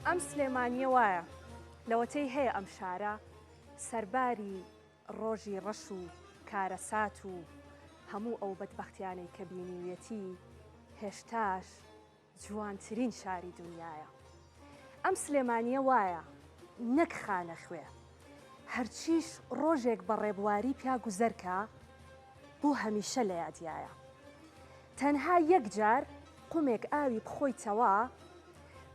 ئەم سلێمانییە وایە، لەوەتەی هەیە ئەم شارە سەرباری ڕۆژی ڕەش و کارەسات و هەموو ئەو بەدبەختیانەی کە بینیویەتی، هێشتاش جوانترین شاری دونیایە. ئەم سلێمانییە وایە نەک خانەخوێ، هەرچیش ڕۆژێک بە ڕێبواری پیا گوزەر کا، بۆ هەمیشە لە یادیایە. تەنها یەک جار قومێک ئاوی بخۆیتەوە،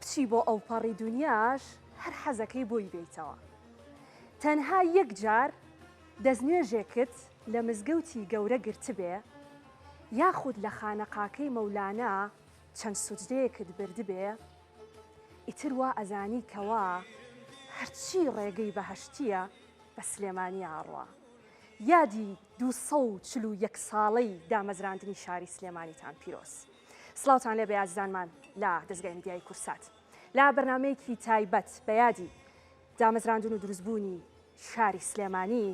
بچی بۆ ئەوپەڕی دونیاش هەر حەزەکەی بۆی بێیتەوە. تەنها یەک جار دەستنوێژێکت لە مزگەوتی گەورە گرتبێ، یاخود لە خانەقاکەی مەولانا چەند سوجدەیەکت بردبێ، ئیتر وا ئەزانی کەوا هەرچی ڕێگەی بەهەشتییە بە سلێمانییا ئەڕوا. یادی 241 ساڵەی دامەزراندنی شاری سلێمانیتان پیرۆز. سڵاوتان لێبێ ئازیزانمان لە دەزگای میدیایی کورسات. لە بەرنامەیەکی تایبەت بە یادی دامەزراندن و دروستبوونی شاری سلێمانی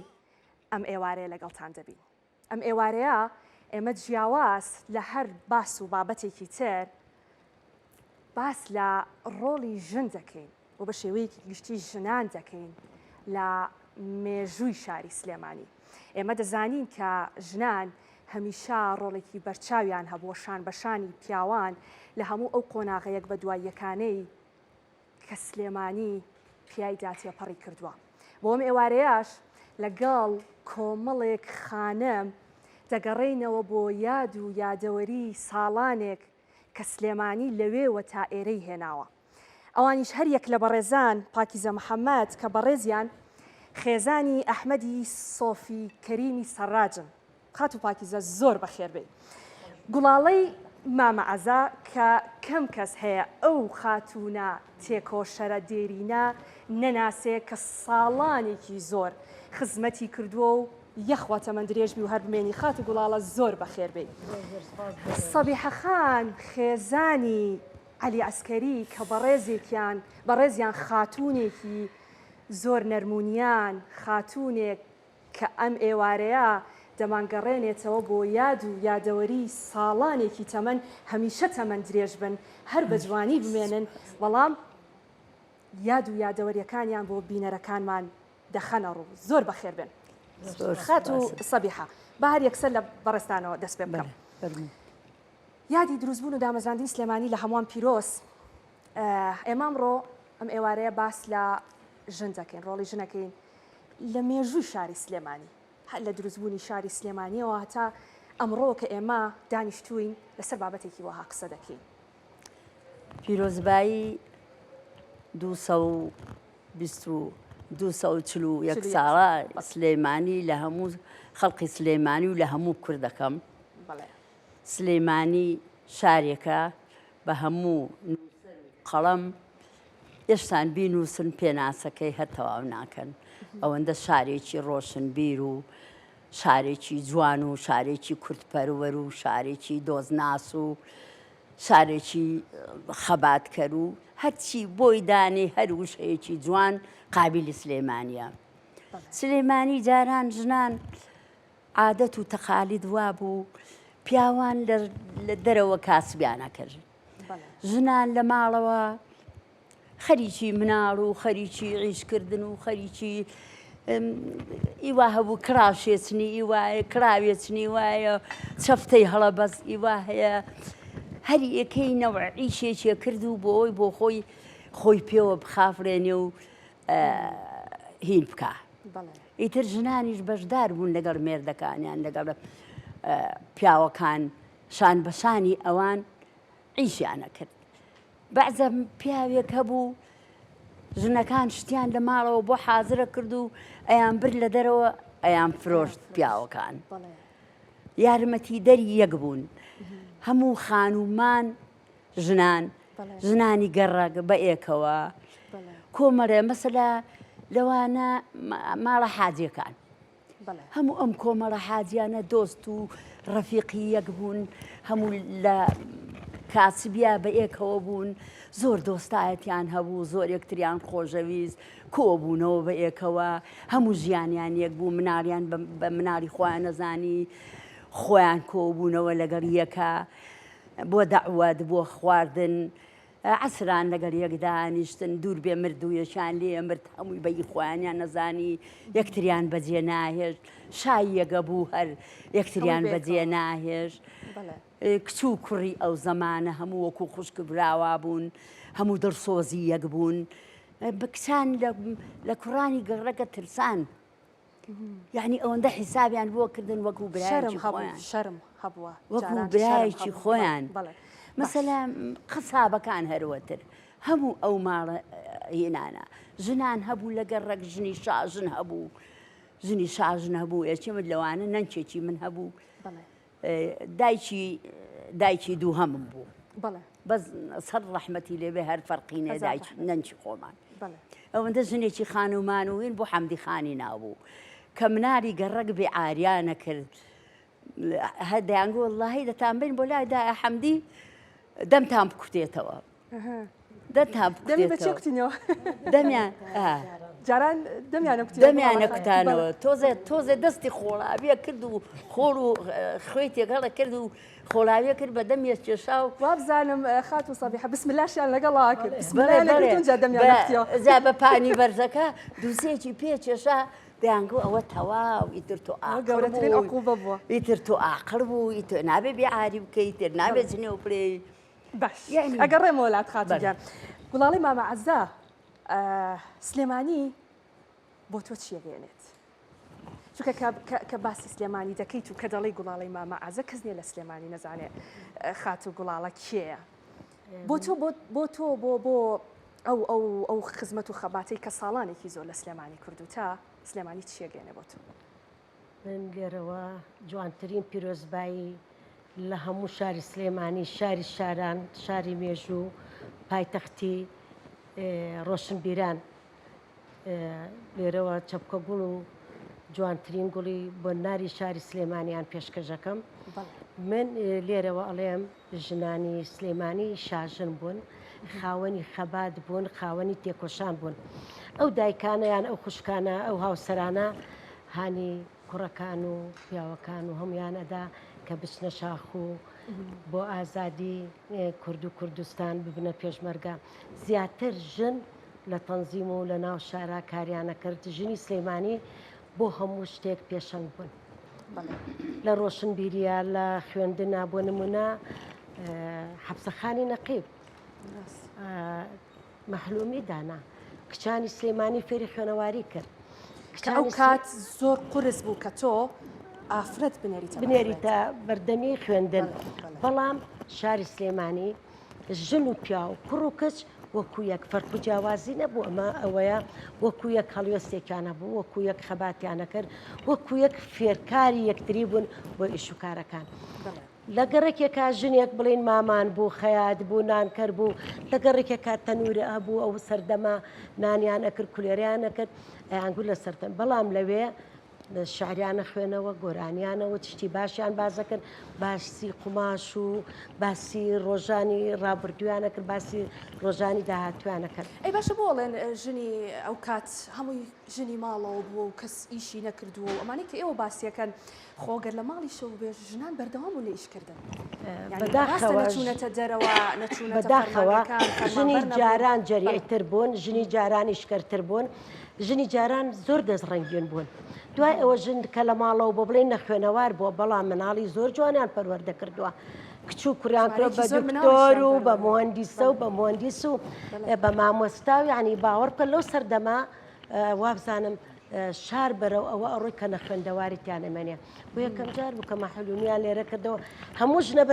ئەم ئێوارەیە لەگەڵتان دەبین. ئەم ئێوارەیە ئێمە جیاواز لە هەر باس و بابەتێکی تر باس لە ڕۆڵی ژن دەکەین و بە شێوەیەکی گشتی ژنان دەکەین لە مێژووی شاری سلێمانی. ئێمە دەزانین کە ژنان هەمیشە ڕۆڵێکی بەرچاویان هەبووە شان بە شانی پیاوان لە هەموو ئەو قۆناغە یەک بە دوای یەکانەی کە سلێمانی پیایدا تێپەڕی کردووە. بۆ ئەم ئێوارەیەش لەگەڵ کۆمەڵێک خانم دەگەڕێینەوە بۆ یاد و یادەوەری ساڵانێک کە سلێمانی لەوێوە تا ئێرەی هێناوە. ئەوانیش هەر یەک لە بەڕێزان پاکیزە محەمەد کە بەڕێزیان خێزانی ئەحمەدی سۆفی کەریمی سەڕاجن. خاتوو پاکیزە زۆر بەخێر بێی. گوڵاڵەی مامە عەزا کە کەم کەس هەیە ئەو خاتوونە تێکۆشەرە دێرینە نەناسێ کە ساڵانێکی زۆر خزمەتی کردووە و یەخوا تەمەن درێژ بی و هەر بمێنی خاتوو گوڵاڵە زۆر بەخێر بێی. سەبیحە خان خێزانی عەلی عەسکەری کە بەڕێزێکیان بەڕێزیان خاتوونێکی زۆر نەرمونیان خاتوونێک کە ئەم ئێوارەیە دەمانگەڕێنێتەوە بۆ یاد و یادەوەری ساڵانێکی تەمەن، هەمیشە تەمەن درێژ بن، هەر بە جوانی بمێنن، بەڵام یاد و یادەوەریەکانیان بۆ بینەرەکانمان دەخەنە ڕوو. زۆر بەخێر بێن. خاتوو سەبیحە، با هەر یەکسەر لە بەڕێزتانەوە دەست پێ بکەم. یادی دروستبوون و دامەزراندنی سلێمانی لە هەمووان پیرۆز. ئێمە ئەمڕۆ ئەم ئێوارەیە باس لە ژن دەکەین، ڕۆڵی ژن ئەکەین لە مێژووی شاری سلێمانی، هەر لە دروستبوونی شاری سلێمانیەوە هەتا ئەمڕۆ کە ئێمە دانیشتووین لەسەر بابەتێکی وەها قسە دەکەین. پیرۆزبایی 241 ساڵە سلێمانی لە هەموو خەڵقی سلێمانی و لە هەموو کورد دەکەم. سلێمانی شارێکە بە هەموو نووسەر و قەڵەم ئێشتان بینووسن پێناسەکەی هەر تەواو ناکەن ئەوەندە شارێکی ڕۆشنبیر و شارێکی جوان و شارێکی کوردپەروەر و شارێکی دۆزناس و شارێکی خەباتکەر و هەرچی بۆی دانێ هەر وشەیەکی جوان قابیلی سلێمانیە سلێمانی جاران ژنان عادەت و تەقالید وابوو پیاوان لە دەرەوە کاسبیان ئەکرد ژنان لە ماڵەوە خەریکی مناڵ و خەریکی عیشکردن و خەریکی ئیوا هەبوو کڕاشێچنی ئیوایە کراوێچنی وایە چەفتەی هەڵە بەس ئیوا هەیە هەر یەکەی نەوعیشێکێ کرد و بۆ ئەوی بۆ خۆی خۆی پێوە بخافرێنێ و هین بکە. ئیتر ژنانیش بەشدار بوون لەگەڵ مێردەکانیان لەگەڵ پیاوەکان شان بە شانی ئەوان ئیشیان ئەکرد. بەعزە پیاوێک هەبوو ژنەکان شتیان لە ماڵەوە بۆ حازرە کرد و ئەیان برد لە دەرەوە ئەیان فرۆشت پیاوەکان. یارمەتی دەری یەک بوون. هەموو خانومان ژنان ژنانی گەڕەک بە ئێکەوە کۆمەڵێ مەسەلا لەوانە ماڵە حاجیەکان هەموو ئەم کۆمەڵە حاجیانە دۆست و ڕەفیقی یەک بوون هەموو لە کاسبیا بە ئێکەوە بوون زۆر دۆستایەتیان هەبوو زۆر یەکتریان خۆشەویست کۆبوونەوە بە ئێکەوە هەموو ژیانیان یەک بوو مناڵیان بە مناڵی خۆیان نەزانی خۆیان کۆبوونەوە لەگەڵ یەکە بۆ دەعوەت بۆ خواردن. عەسران لەگەڵ یەک دانیشتن دوور بێ مردوویەکیان لێ مرد هەمووی بە ئی خۆیانیان نەزانی یەکتریان بەجێ ناهێشت شاییەگە بوو هەر یەکتریان بەجێ ناهێشت کچ و کوڕی ئەو زەمانە هەموو وەکو خوشک براوا بوون هەموو دڵسۆزی یەک بوون کچان لە کوڕانی گەڕەکە ترسان یعنی ئەوەندە حیسابیان بۆ کردن وەکو برایەکی خۆیان شەرم هەبووە وەکو برایەکی خۆیان مەسەلە قەسابەکان هەروەتر هەموو ئەو ماڵە هێنانە ژنان هەبوو لەگەر ڕەگ ژنی شاژن هەبوو ژنی شاژن هەبوو ئێچی من لەوانە نەنکێکی من هەبوو دایکی دایکی دووهەمم بوو بەس سەر ڕەحمەتی لێبێ هەر فەرقی نێ دایکی نەنکی خۆمان ئەوەندە ژنێکی خانومان و وین بۆ حەمدی خانی ناوبوو کە مناری گەڕەک بێ ئاریانە کرد هەر دەیانگو وەڵڵاهی دەتان بین بۆ لای دایە حەمدی دەمتان بکوتێتەوە دەتان دەمی بە چێ کوتینەوە دەمیان جاران دەمیانە دەمیانە کوتانەوە تۆزێ تۆزێ دەستی خۆڵاویە کرد و خۆڵ و خوێی تێکەڵە کرد و خۆڵاویە کرد بە دەمیە کێشا و وابزانم خاتوو سەبیحە بسم اللهشیان لەگەڵا کرد بسم اللهیان لەگەڵ جا دەمیانە کوتیەوە جا بە پانی بەرزەکە دووسێکی پێ کێشا دەیانگو ئەوە تەواو ئیتر تۆ ئەوە گەورەترین عقوبە بووە ئیتر تۆ ئاقڵ بوو ئیتر نابێ بێ عاری بکەی ئیتر نابێ جنێو بڵێی باش ئەگەڕێمەوە لات خاتوو گیان گوڵاڵی مامە عەزا سلێمانی بۆ تۆ چیە گەێنێت چونکە کە باسی سلێمانی دەکەیت و کە دەڵی گوڵاڵی مامە عەزە کەس نییە لە سلێمانی نەزانێ خاتوو گوڵاڵە کێیە بۆ تۆ بۆ تۆ بۆ بۆ ئەو ئەو ئەو خزمەت و خەباتەی کە ساڵانێکی زۆر لە سلێمانی کردوتە سلێمانی چیە گەێنێ بۆ تۆ؟ من لێرەوە جوانترین پیرۆزبایی لە هەموو شاری سلێمانی، شاری شاران، شاری مێژوو، پایتەختی ڕۆشنبیران لێرەوە چەپکە گوڵ و جوانترین گوڵی بۆنناری شاری سلێمانیان پێشکەشەکەم. من لێرەوە ئەڵێم ژنانی سلێمانی شاژن بوون، خاوەنی خەبات بوون، خاوەنی تێکۆشان بوون. ئەو دایکانە یان ئەو خوشکانە، ئەو هاوسەرانە هانی کوڕەکان و پیاوەکان و هەموویان ئەدا کە بچنە شاخ و بۆ ئازادی کورد و کوردستان ببنە پێشمەرگە. زیاتر ژن لە تەنزیم و لە ناو شارا کاریان ئەکرد. ژنی سلێمانی بۆ هەموو شتێک پێشەنگ بوون. لە ڕۆشنبیریە لە خوێندنە بۆ نمونە حەپسەخانی نەقیب مەحلومی دانا کچانی سلێمانی فێری خوێنەواری کرد کە ئەو کات زۆر قورس بوو کە تۆ ئافرەت بنێریتە بنێریتە بەردەمی خوێندن بەڵام شاری سلێمانی ژن و پیاو، کوڕ و کچ وەکو یەک، فەرق و جیاوازی نەبوو، ئەمە ئەوەیە وەکو یەک هەڵوێستێکیان هەبوو، وەکو یەک خەباتیان ئەکرد، وەکو یەک فێرکاری یەکتری بوون بۆ ئیش و کارەکان. لە گەڕەکێکا ژنێک بڵێین مامان بوو، خەیات بوو، نانکەر بوو، لە گەڕەکێکا تەنوورە هەبوو، ئەو سەردەمە نانیان ئەکرد، کولێرەیان ئەکرد، ئەیانگوت لەسەر تەن، بەڵام لەوێ شعریان ئەخوێنەوە، گۆرانیان ئەوت، شتی باشیان باس ئەکرد، باسی قوماش و باسی ڕۆژانی ڕابردوویان ئەکرد، باسی ڕۆژانی داهاتوویان ئەکرد. ئەی باشە بۆ ئەڵێن ژنی ئەو کات هەمووی ژنی ماڵەوە بووە و کەس ئیشی نەکردووە و ئەمانەی کە ئێوە باسیەکەن خۆ گەر لە ماڵیشەوە بێ ژنان بەردەوام بوون لە ئیشکردن یانی ڕاستە بەداخەوە نەچوونەتە دەرەوە نەچوونەتە بەداخەوە فەرمانگەکان ژنی فەرمانبەر نەبوون جاران بەڵێ. جەریئتر بوون، ژنی جاران ئیشکەرتر بوون، ژنی جاران زۆر دەست ڕەنگین بوون دوای ئەوە ژن کە لە ماڵەوە بۆ بڵێن نەخوێنەوار بووە بەڵام مناڵی زۆر جوانیان پەروەردە کردووە کچ و کوڕیان کرد بە دکتۆر و بە مهندیسە و بە مهندیس و بە مامۆستا و یعنی باوەڕ بکە لەو سەردەمە وابزانم شار بەرەو ئەوە ئەڕۆی کە نەخوێندەواری تیا نەمێنێ بۆ یەکەم جار بوو کە مەحلومیان لێرە کردەوە هەموو ژنە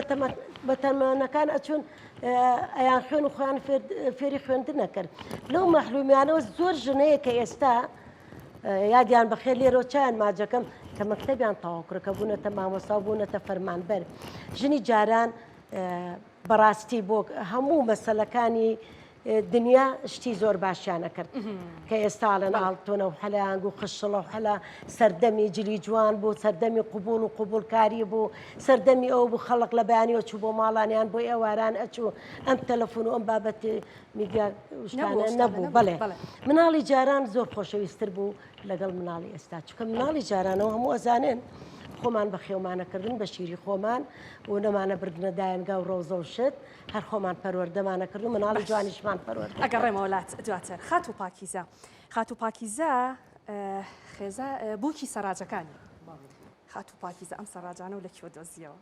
بەتەمەنەکان ئەچوون ئەیان خوێن و خۆیان فێری خوێندن نەکرد لەو مەحلومیانەوە زۆر ژنەیە کە ئێستا یادیان بەخێر لێرەوە چیان ماجەکەم کە مەکتەبیان تەواو کرد کە بوونەتە مامۆستا و بوونەتە فەرمانبەر ژنی جاران بەڕاستی بۆ هەموو مەسەلەکانی دنیا شتی زۆر باشیان ئەکرد کە ئێستا ئەڵێن ئاڵتۆنە و حەلایان گوو خشڵە و حەلا سەردەمی جلی جوان بوو سەردەمی قوبوڵ و قوبوڵکاری بوو سەردەمی ئەو بوو خەڵک لە بەیانیەوە چوو بۆ ماڵانیان بۆ ئێواران ئەچوو ئەم تەلەفۆن و ئەم بابەتی میدیا شتانە نەبوو بەڵێ مناڵی جاران زۆر خۆشەویستتر بوو لەگەڵ مناڵی ئێستا چونکە مناڵی جارانەوە هەموو ئەزانن. خۆمان بەخێومانە کردن بە شیری خۆمان و نەمانە بردنە دایەنگا و ڕەوزە و شت هەر خۆمان پەروەردەمانە کرد و مناڵی جوانیشمان پەروەردە ئەگەڕێمەوە لات دواتر خاتوو پاکیزە خاتوو پاکیزە خێزا بووکی سەراجەکانی خاتوو پاکیزە ئەم سەراجانە و لە کوێ دۆزیەوە؟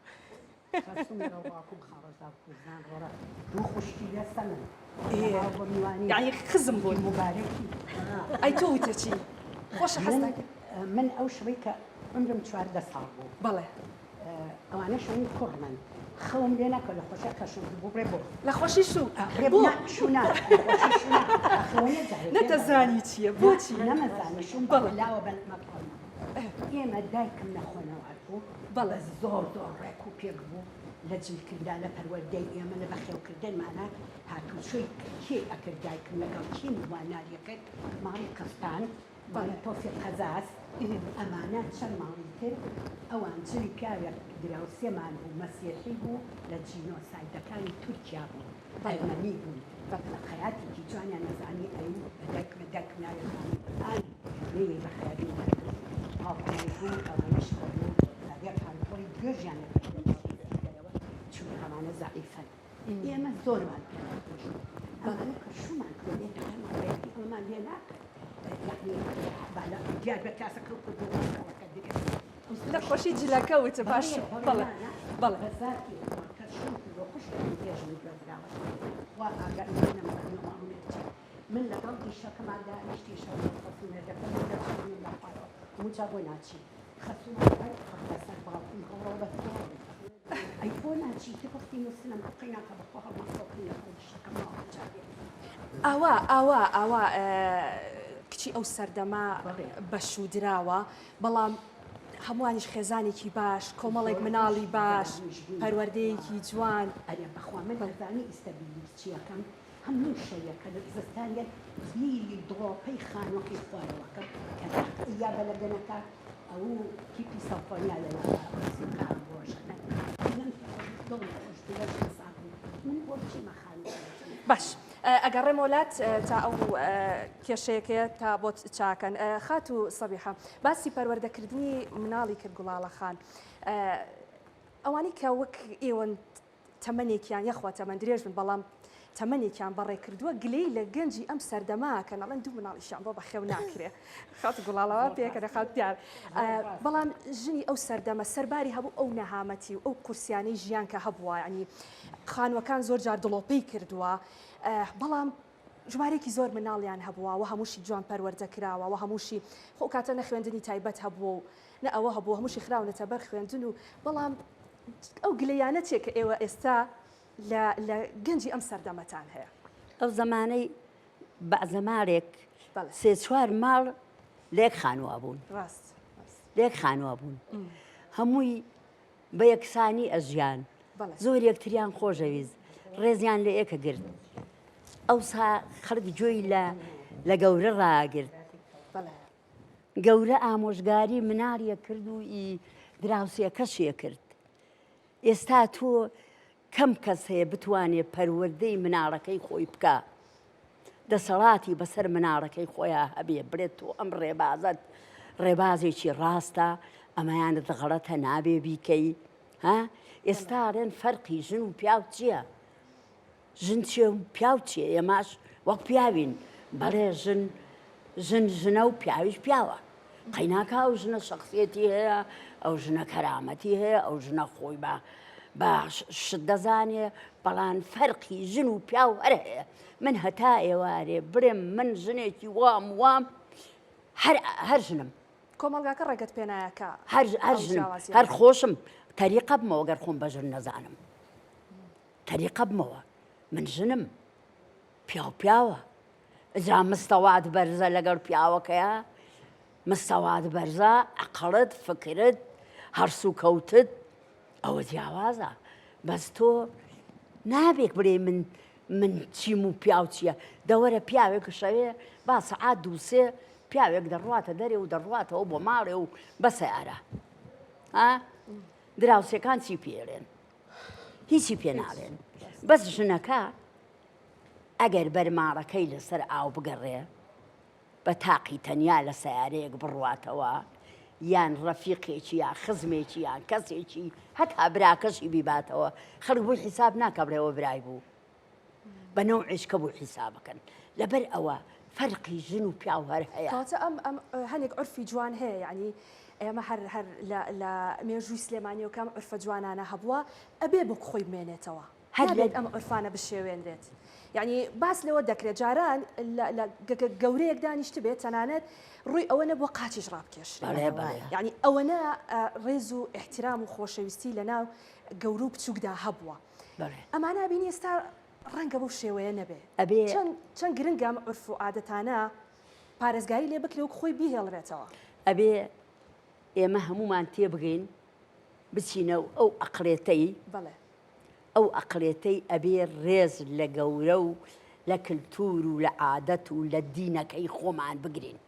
یعنی خزم بوون مبارەکی ئەی تۆ وتە چی خۆشە حەز دەکەم من ئەو شەوەی کە عمرم 14 ساڵ بوو بەڵێ ئەوانە شەوی کوڕمن خەوم لێ ناکە لە خۆشە کە شوو بوو بڕێ بۆ لە خۆشی شوو بڕێ بۆ شوو نا نەتەزانی چییە بۆچی نەمەزانی شوم بەڵێ لاوە بەن مەکۆنە ئێمە دایکم نەخۆنەوار بوو بەڵێ. زۆر زۆر ڕێک و پێک بوو لە جلکردا لە پەروەردەی ئێمە لە بەخێوکردنمانا هاتوچۆی کێی ئەکرد دایکم لەگەڵ کێ میواناری ئەکرد ماڵی قەفتان ماڵی تۆفیق قەزاز ئەمانە چەند ماڵی تر ئەوان جلی پیاوێک دراوسێمان بوو مەسیحی بوو لە جینۆسایدەکانی تورکیا بوو ئەرمەنی بوون بە خەیاتێکی جوانیان ئەزانی ئەیوو بە دایکمە دایکم ناوی خانی ئانی نەیەی بە خەیاتی دەکرد پاڵتۆی بوو ئەوانەش هەبوو ئەبێ پانتۆڵی درێژیان لەبەر چونکە ئەوانە زەعیفن ئێمە زۆرمان پێ ناخۆش بوو ئەمانە کە شومان کرد لێ خەیاتی ئەومان لێ ناکرد یەعنی بالا دیار بە کاسەکە کردو کەڵەکە درێژ لە خۆشی جلەکە وتم باش بەڵێ بەڵێ بە زاتی خوا کە شوم کردو خوشکم پێش من گوێزراوە خوا ئاگای لێ نەمزانی و ماڵ مێرد چیە من لەگەڵ ئیشەکەمان دانیشتی شەو خەسوو مێردەکەم دەرچووم لە خوارەوە موجا بۆ ناچی خەسوومان هەر پڕ لەسەر باوکم هەوڵەوە بە تۆڵ ئەی بۆ ناچی تر وەختی نووسنم قەیناکە بەخوا هەڵمان خۆکم لەگەڵ ئیشەکەم ماڵ جا بێت ئاوا ئاوا ئاوا کچی ئەو سەردەمە بەشوودراوە بەڵام هەمووانیش خێزانێکی باش، کۆمەڵێک مناڵی باش، پەروەردەیەکی جوان. ئەرێ بەخوا من ئەزانی ئیستە بیری چیەکەم هەموو شەوێکە لە زستانیان بیری دڵۆپەی خانۆکەی خوارەوەکەم کە یا بە لەگەنەکە ئەو تیپی سەمفۆنیا لە مۆسیقا ڕۆژەنە دڵم خۆش بوو لەشم ساغ بوو من بۆ بچیمە خانوو باش ئەگەڕێمەوە لات تا ئەو کێشەیەکەیە تا بۆت چاکەن خاتوو سەبیحە باسی پەروەردەکردنی مناڵی کرد گوڵاڵە خان ئەوانەی کە وەک ئێوەن تەمەنێکیان یەخوا تەمەن درێژ بن بەڵام تەمەنێکیان بەڕێ کردووە گلەی لە گەنجی ئەم سەردەمە کە نەڵێن دوو مناڵیشیان بۆ بەخێو ناکرێ خات گوڵاڵەوە پێکە دەخات دیار بەڵام ژنی ئەو سەردەمە سەرباری هەبوو ئەو نەهامەتی و ئەو قورسیانەی ژیان کە هەبووە ینی خانووەکان زۆر جار دڵۆپەی کردووە بەڵام ژمارەیەکی زۆر مناڵیان هەبووە و هەمووشی جوان پەروەردە کراوە و هەمووشی خۆ کاتە نە خوێندنی تایبەت هەبووە و نە ئەوە هەبوو هەمووشی خراونەتە بەر خوێندن و بەڵام ئەو گلەیانە چیە کە ئێوە ئێستا لە لە گەنجی ئەم سەردەمەتان هەیە؟ ئەو زەمانەی بەعزە ماڵێک سێ چوار ماڵ لە یەک خانووە بوون ڕاست لە یەک خانووە بوون هەمووی بە یەکسانی ئەژیان زۆر یەکتریان خۆشەویست ڕێزیان لە ئێکە گرت ئەوسا خەڵک گوێی لە لە گەورە ڕاگرت گەورە ئامۆژگاری مناڵیە کرد و ئی دراوسێکەشێ کرد ئێستا تۆ کەم کەس هەیە بتوانێ پەروەردەی مناڵەکەی خۆی بکا دەسەڵاتی بەسەر مناڵەکەی خۆیان هەبێ بڵێت تۆ ئەم ڕێبازەت ڕێبازێکی ڕاستە ئەمەیانت غەڵەتە نابێ بیکەی ها ئێستا ڕێن فەرقی ژن و پیاو چییە؟ ژن چیە و پیاو چیە ئێماش وەک پیاوین بەڵێ ژن ژن ژنە و پیاویش پیاوە قەیناکە ئەو ژنە شخصیەتی هەیە ئەو ژنە کەرامەتی هەیە ئەو ژنە خۆی بە باش شت دەزانێ بەڵام فەرقی ژن و پیاو هەر هەیە من هەتا ئێوارێ بڵێم من ژنێکی وام وام هەر هەر ژنم کۆمەڵگاکە ڕێگەت پێنایەکە هەر هەر ژنم هەر خۆشم تەریقە بمەوە گەر خۆم بە ژن نەزانم تەریقە بمەوە من ژنم پیاو پیاوە جا مستەوات بەرزە لەگەڵ پیاوەکەیا مستەوات بەرزە عەقڵت فکرت هەڵسوکەوتت ئەوە جیاوازە بەس تۆ نابێک بڵێ من من چیم و پیاو چییە دەوەرە پیاوێک شەوێ با سەعات دووسێ پیاوێک دەڕواتە دەرێ و دەڕواتەوە بۆ ماڵێ و بەسەیارە ها دراوسێکان چی پێڵێن هیچی پێ ناڵێن بەس ژنەکە ئەگەر بەرماڵەکەی لەسەر ئاو بگەڕێ بە تاقی تەنیا لە سیارەیەک بڕواتەوە. یان ڕەفیقێکی یا خزمێکی یان کەسێکی هەتا براکەشی بیباتەوە خەڵک بۆی حیساب ناکا بڵێ ئەوە برای بوو بە نەوعێک کە بۆ حیسابەکەن لەبەر ئەوە فەرقی ژن و پیاو هەر هەیە. کەواتە ئەم ئەم هەنێک عورفی جوان هەیە یانی ئێمە هەر هەر لە لە مێژووی سلێمانیەوە کە ئەم عورفە جوانانە هەبووە ئەبێ بۆک خۆی بمێنێتەوە هەر لە نابێت ئەم عورفانە بشێوێنرێت یانی باس لەوە دەکرێت جاران لە لە گە گەورەیەک دانیشتبێت تەنانەت ڕووی ئەوە نەبووە قاچیش ڕابکێشرێت بەڵێ بەڵێ یانی ئەوەنە ڕێز و ئیحترام و خۆشەویستی لەناو گەورە و بچووکدا هەبووە بەڵێ. ئەمانە ئەبینی ئێستا ڕەنگە بەو شێوەیە نەبێ. ئەبێ. چەند چەند گرنگە ئەم عورف و عادەتانە پارێزگاری لێ بکرێ وەک خۆی بیهێڵرێتەوە. ئەبێ ئێمە هەموومان تێبگەین بچینە ئەو ئەقڵێتەی. بەڵێ. ئەو ئەقڵێتەی ئەبێ ڕێز لە گەورە و لە کلتور و لە عادەت و لە دینەکەی خۆمان بگرین.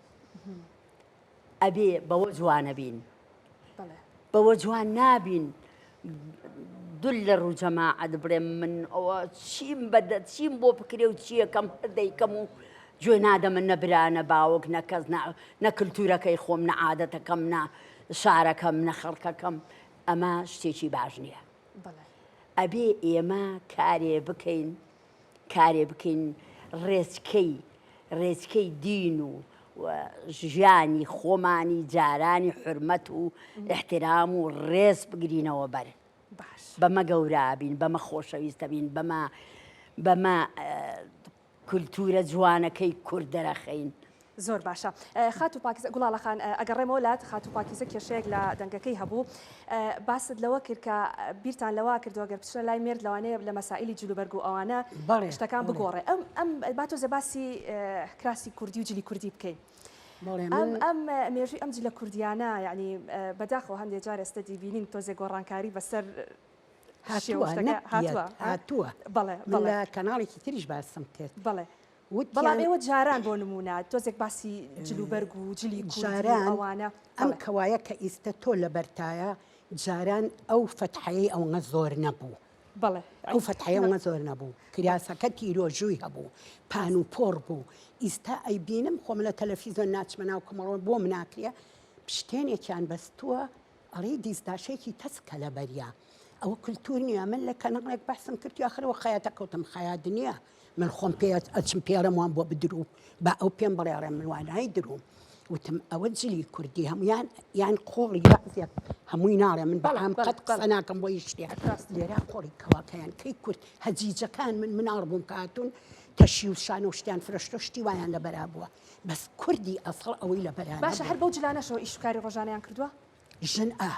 ئەبێ بەوە جوانەبین بەوە جوان نابین دول لە ڕوو جەماعەت بڵێم من ئەوە چیم بەدە چیم بۆ بکرێ و چیەکەم هەر دەیکەم و گوێ نادەمە نە برا نە باوک نە کەس نە کللتورەکەی خۆم نە عادەتەکەم نە شارەکەم نە خەڵکەکەم ئەمە شتێکی باش نییە ئەبێ ئێمە کارێ بکەین کارێ بکەین ڕێچکەی ڕێچکەی دین و ژیانی خۆمانی جارانی حورمەت و ئیحترام و ڕێز بگرینەوە بەر بەمە گەورابین بەمە خۆشەویستەبین بەمە بەمە کولتورە جوانەکەی کورد دەرەخەین. زۆر باشە خاتوو پاکیزە گوڵاڵە خان ئەگەڕێمەوە لات خاتوو پاکیزە کێشەیەک لە دەنگەکەی هەبوو باست لەوە کرد کە بیرتان لەوە کردووە گەر بچنە لای مێرد لەوانەیە لە مەسائلی جلوبەرگ و ئەوانە شتەکان بگۆڕێ ئەم ئەم با تۆزێ باسی کراسی کوردی و جلی کوردی بکەین ئەم ئەم مێژووی ئەم جلە کوردیانە یعنی بەداخەوە هەندێک جار ئێستا دیبینین تۆزێ گۆڕانکاری بەسەر هاتووە هاتووە هاتووە بەڵێ من لە کەناڵێکی تریش باسم کرد بەڵێ بەڵام ئێوە جاران بۆ نموونە تۆزێک باسی جلوبەرگ و جلی کوردی و ئەوانە. ئەم کەوایە کە ئیستە تۆ لەبەرتایە جاران ئەو فەتحەیەی ئەوەنە زۆر نەبوو. بەڵێ. ئەو فەتحەیە ئەوەنە زۆر نەبوو. کراسەکە تیرۆژووی هەبوو. پان و پۆڕ بوو. ئیستا ئەیبینم خۆم لە تەلەفیزۆن ناچمە ناو کۆمەڵەوە بۆم ناکرێ پشتێنێکیان بەستووە ئەڵێی دیزداشێکی تەسکە لەبەریا. ئەوە کلتور نییە. من لە کەناڵێک بەحسم کرد یاخرەوە خەیاتە کەوتم خەیات نییە. من خۆم پێ ئەچم پێڵێم وام بۆ بدروو با ئەو پێم بڵێ ئەڵێم من وا نایدرووم وتم ئەوە جلی کوردی هەمویان یان قۆڵی بەعزێک هەمووی ناڵێ من بەڵام قەت قسە ناکەم بۆ هیچ شتێک لێرە قۆڵی کەواکەیان کەی کورد هەجیجەکان من مناڵ بووم کە هاتوون تەشی و شانە و شتیان فرۆشتۆ شتی وایان لەبەرا بووە بەس کوردی ئەسڵ ئەوەی لەبەرا باشە هەر بەو جلانەشەوە ئیش و کاری ڕۆژانەیان کردووە؟ ژن ئا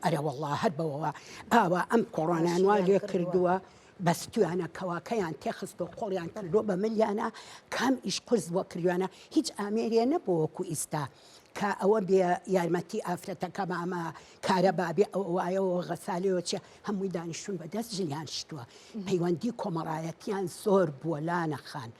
ئەرەوەڵا هەر بەوەوە ئاوا ئەم کۆڕۆنان وا لێ کردووە بەستویانە کەواکەیان تێخستۆ قۆڵیان کردووە بە ملیانە کام ئیش قورس بۆ کردویانە هیچ ئامێرێ نەبوو وەکو ئیستا کە ئەوە بێ یارمەتی ئافرەتەکە مامە کارە بابێ ئەو وایەوە غەسالەوە چێ هەمووی دانیشتون بە دەست ژنیان شتووە پەیوەندی کۆمەڵایەتیان زۆر بووە لانە خان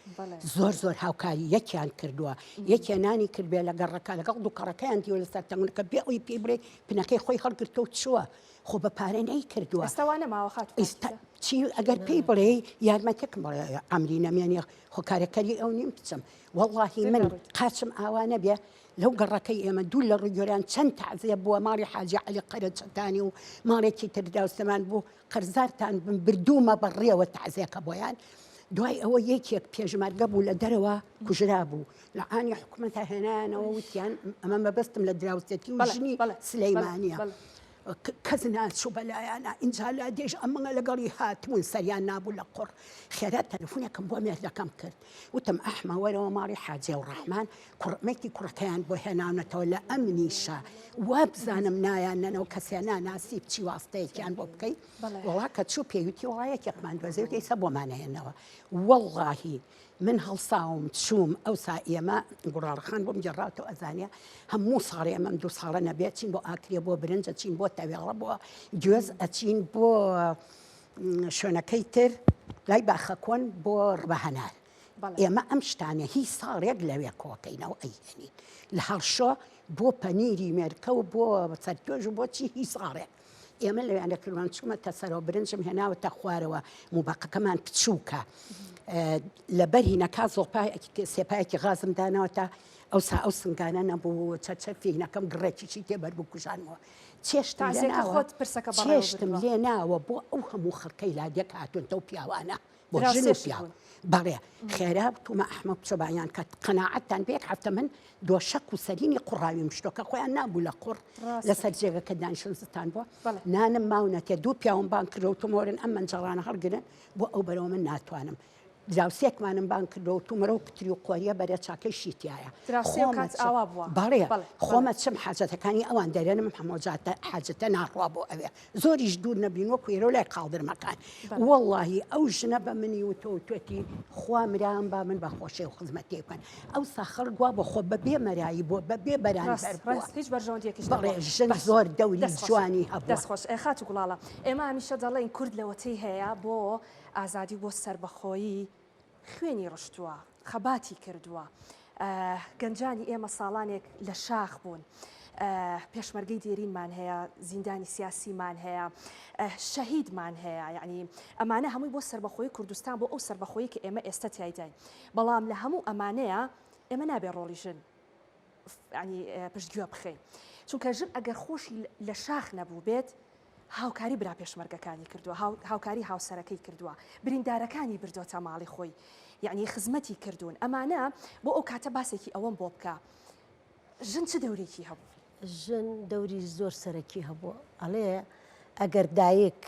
زۆر زۆر هاوکاری یەکیان کردووە یەکێ نانی کردبێ لە گەڕەکە لەگەڵ دوو کەڕەکەیان دیوە لەسەر تەنگونەکە بێ ئەوی پێی بڵێ پنەکەی خۆی هەڵگرتووە و چووە خۆ بە پارە نەیکردووە ئێستا وا نەماوە خاتوو ئێستا چی ئەگەر پێی بڵێ یارمەتێکم بڵێ عەمری نەمێنێ خۆ کارەکەری ئەو نیم بچم وەڵڵاهی من قاچم ئاوا نەبێ لەو گەڕەکەی ئێمە دوور لە ڕووی گۆران چەند تەعزیە بووە ماڵی حاجی عەلی قەرەچەتانی و ماڵێکی تر داوسەمان بوو قەرزارتان بم بردوومە بەڕێوە تەعزیەکە بۆیان دوای ئەوە یەکێک پێشمەرگە بوو لە دەرەوە کوژرا بوو لە ئانی حکومەتە هێنایانەوە وتیان ئەمە مەبەستم لە دراوسێتی و ژنی سلەیمانیە کەس ناچوو بەلایانە ئینجا لادێش ئەمەڵە لەگەڵی هاتبوون سەریان نابوو لە قوڕ خێرا تەلەفونێکم بۆ مێردەکەم کرد وتم ئەحمە وەرەوە ماڵی حاجێ و ڕەحمان کوڕمێکی کوڕەکەیان بۆ هێناونەتەوە لە ئەمنیشە وابزانم نایان نەنەوە کەسێ ناناسی بچی واستەیەکیان بۆ بکەی وەڵا کە چوو پێویتی وڵا یەکێکمان دۆزێت ئیسە بۆمان هێنەوە وەڵڵاهی من هەڵساوم چووم ئەوسا ئێمە گوڵاڵەخان بۆم گێڕاوتەوە ئەزانێ هەموو ساڵێ ئەمەم دوو ساڵە نەبێ چین بۆ ئاکرێ بۆ برنج ئەچین بۆ تەوێڵە بۆ گوێز ئەچین بۆ شوێنەکەی تر لای باخەکۆن بۆ ڕبە هەنار ئێمە ئەم شتانە هی ساڵێک لەوێ کۆکەینەوە ئەیهێنین لە هەڵشۆ بۆ پەنیری مێرکە و بۆ سەرتوێژ و بۆ چی هی ساڵێک. ئێمە لەوێیان دەکردوان چوومەتە سەرەوە برنجم هێناوەتە خوارەوە موبەقەکەمان بچووکە لەبەر هینەکە زۆپایەکی سێپایەکی غازم داناوەتە ئەوسا ئەو سنگانە نەبوو چەچەفی هینەکەم گڕێکیشی تێبەر بوو کوژانمەوە چێشتم لێ تازیەکە ناوە خۆت پرسەکە بەڕێوە چێشتم بردووە. لێ ناوە بۆ ئەو هەموو خەڵکەی لادێک هاتوونتە و پیاوانە بۆ ژن و دراوسێشت پیاو بوون. بەڵێ خێرا بتومە ئەحمە بچۆ بایان کە قەناعەتتان بێ یەک هەفتە من دۆشەک و سەرینی قوڕاویم شتۆکە خۆیان نابوو لە قوڕ ڕاستە. لەسەر جێگەکە دانیشن زتان بووە بەڵێ. نانم ماونەتێ دوو پیاوم بانگ کردەوە وتم وەرن ئەم مەنجەڵانە هەڵگرن بۆ ئەو بەرەوە من ناتوانم دراوسێکمانم بانگ کردەوە وتم وەرە و کتری و قۆریە بەرە چاکەیشی تیایە دراوسێ ئەو خۆمە کات چم ئاوا بووە. بەڵێ بەڵێ بەڵێ. خۆمە چم حاجەتەکانی ئەوان دەرێنم هەموو جاتە حاجەتە ناڕوا بۆ ئەوێ زۆریش دوور نەبین وەکو ئێرە و لای قاڵدرمەکان وەڵاهی ئەو ژنە بە منی وتۆ وتوێتی خوا مرام با من بە خۆشی و خزمەتی بکەن ئەوسا خەڵک وا بۆ خۆ بە بێ مەرایی بووە بە بێ بەرانبەر بووە هیچ بەرژەوەندیەکیش بەڵێ ژن زۆر دەوری جوانی هەبووە دەست خۆش خاتوو گوڵاڵە ئێمە هەمیشە دەڵێین کورد لەوەتەی هەیە بۆ ئازادی و بۆ سەربەخۆیی خوێنی ڕشتووە، خەباتی کردووە، گەنجانی ئێمە ساڵانێک لە شاخ بوون، پێشمەرگەی دێرینمان هەیە، زیندانی سیاسیمان هەیە، شەهیدمان هەیە، یەعنی ئەمانە هەمووی بۆ سەربەخۆیی کوردستان، بۆ ئەو سەربەخۆیی کە ئێمە ئێستا تیایداین. بەڵام لە هەموو ئەمانەیە ئێمە نابێ ڕۆڵی ژن یەعنی پشتگوێ بخەین. چونکە ژن ئەگەر خۆشی لە شاخ نەبووبێت، هاوکاری برا پێشمەرگەکانی کردووە، هاوکاری هاوسەرەکەی کردووە، بریندارەکانی بردۆتە ماڵی خۆی، یەعنی خزمەتی کردوون، ئەمانە بۆ ئەو کاتە باسێکی ئەوەم بۆ بکە، ژن چ دەورێکی هەبوو؟ ژن دەوری زۆر سەرەکی هەبوو، ئەڵێ ئەگەر دایک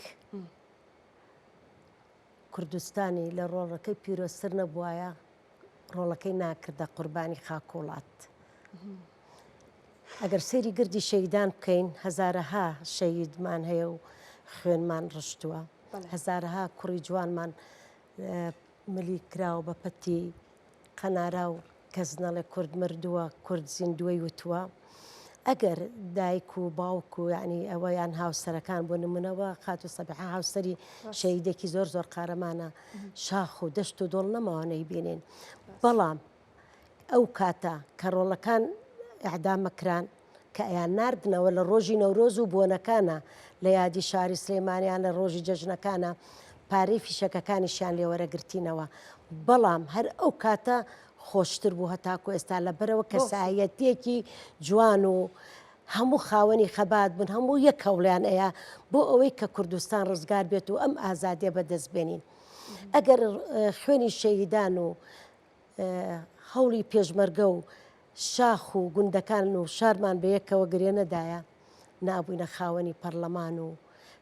کوردستانی لە ڕۆڵەکەی پیرۆزتر نەبوایە، ڕۆڵەکەی ناکردە قوربانی خاک و وڵات. ئەگەر سەیری گردی شەهیدان بکەین هەزارەها شەهیدمان هەیە و خوێنمان ڕشتووە هەزارەها کوڕی جوانمان ملی کراوە بە پەتی قەنارا و کەس نەڵێ کورد مردووە کورد زیندووەی وتووە ئەگەر دایک و باوک و یعنی ئەوە یان هاوسەرەکان بۆ نمونەوە خاتوو سەبیحە هاوسەری شەهیدێکی زۆر زۆر قارەمانە شاخ و دەشت و دۆڵ نەماوە نەیبینین بەڵام ئەو کاتە کە ڕۆڵەکان ئیعدام کران کە ئەیان ناردنەوە لە ڕۆژی نەورۆز و بۆنەکانە لە یادی شاری سلێمانیان لە ڕۆژی جەژنەکانە پارەی فیشەکەکانیشیان لێوەرەگرتینەوە بەڵام هەر ئەو کاتە خۆشتر بوو هەتاکو ئێستا لەبەرەوە کەسایەتیەکی جوان و هەموو خاوەنی خەبات بوون هەموو یەک هەوڵیان ئەیا بۆ ئەوەی کە کوردستان ڕزگار بێت و ئەم ئازادیە بەدەست بێنین ئەگەر خوێنی شەهیدان و هەوڵی پێشمەرگە و شاخ و گوندەکان و شارمان بە یەکەوە گرێ نەدایە، نابووینە خاوەنی پەرلەمان و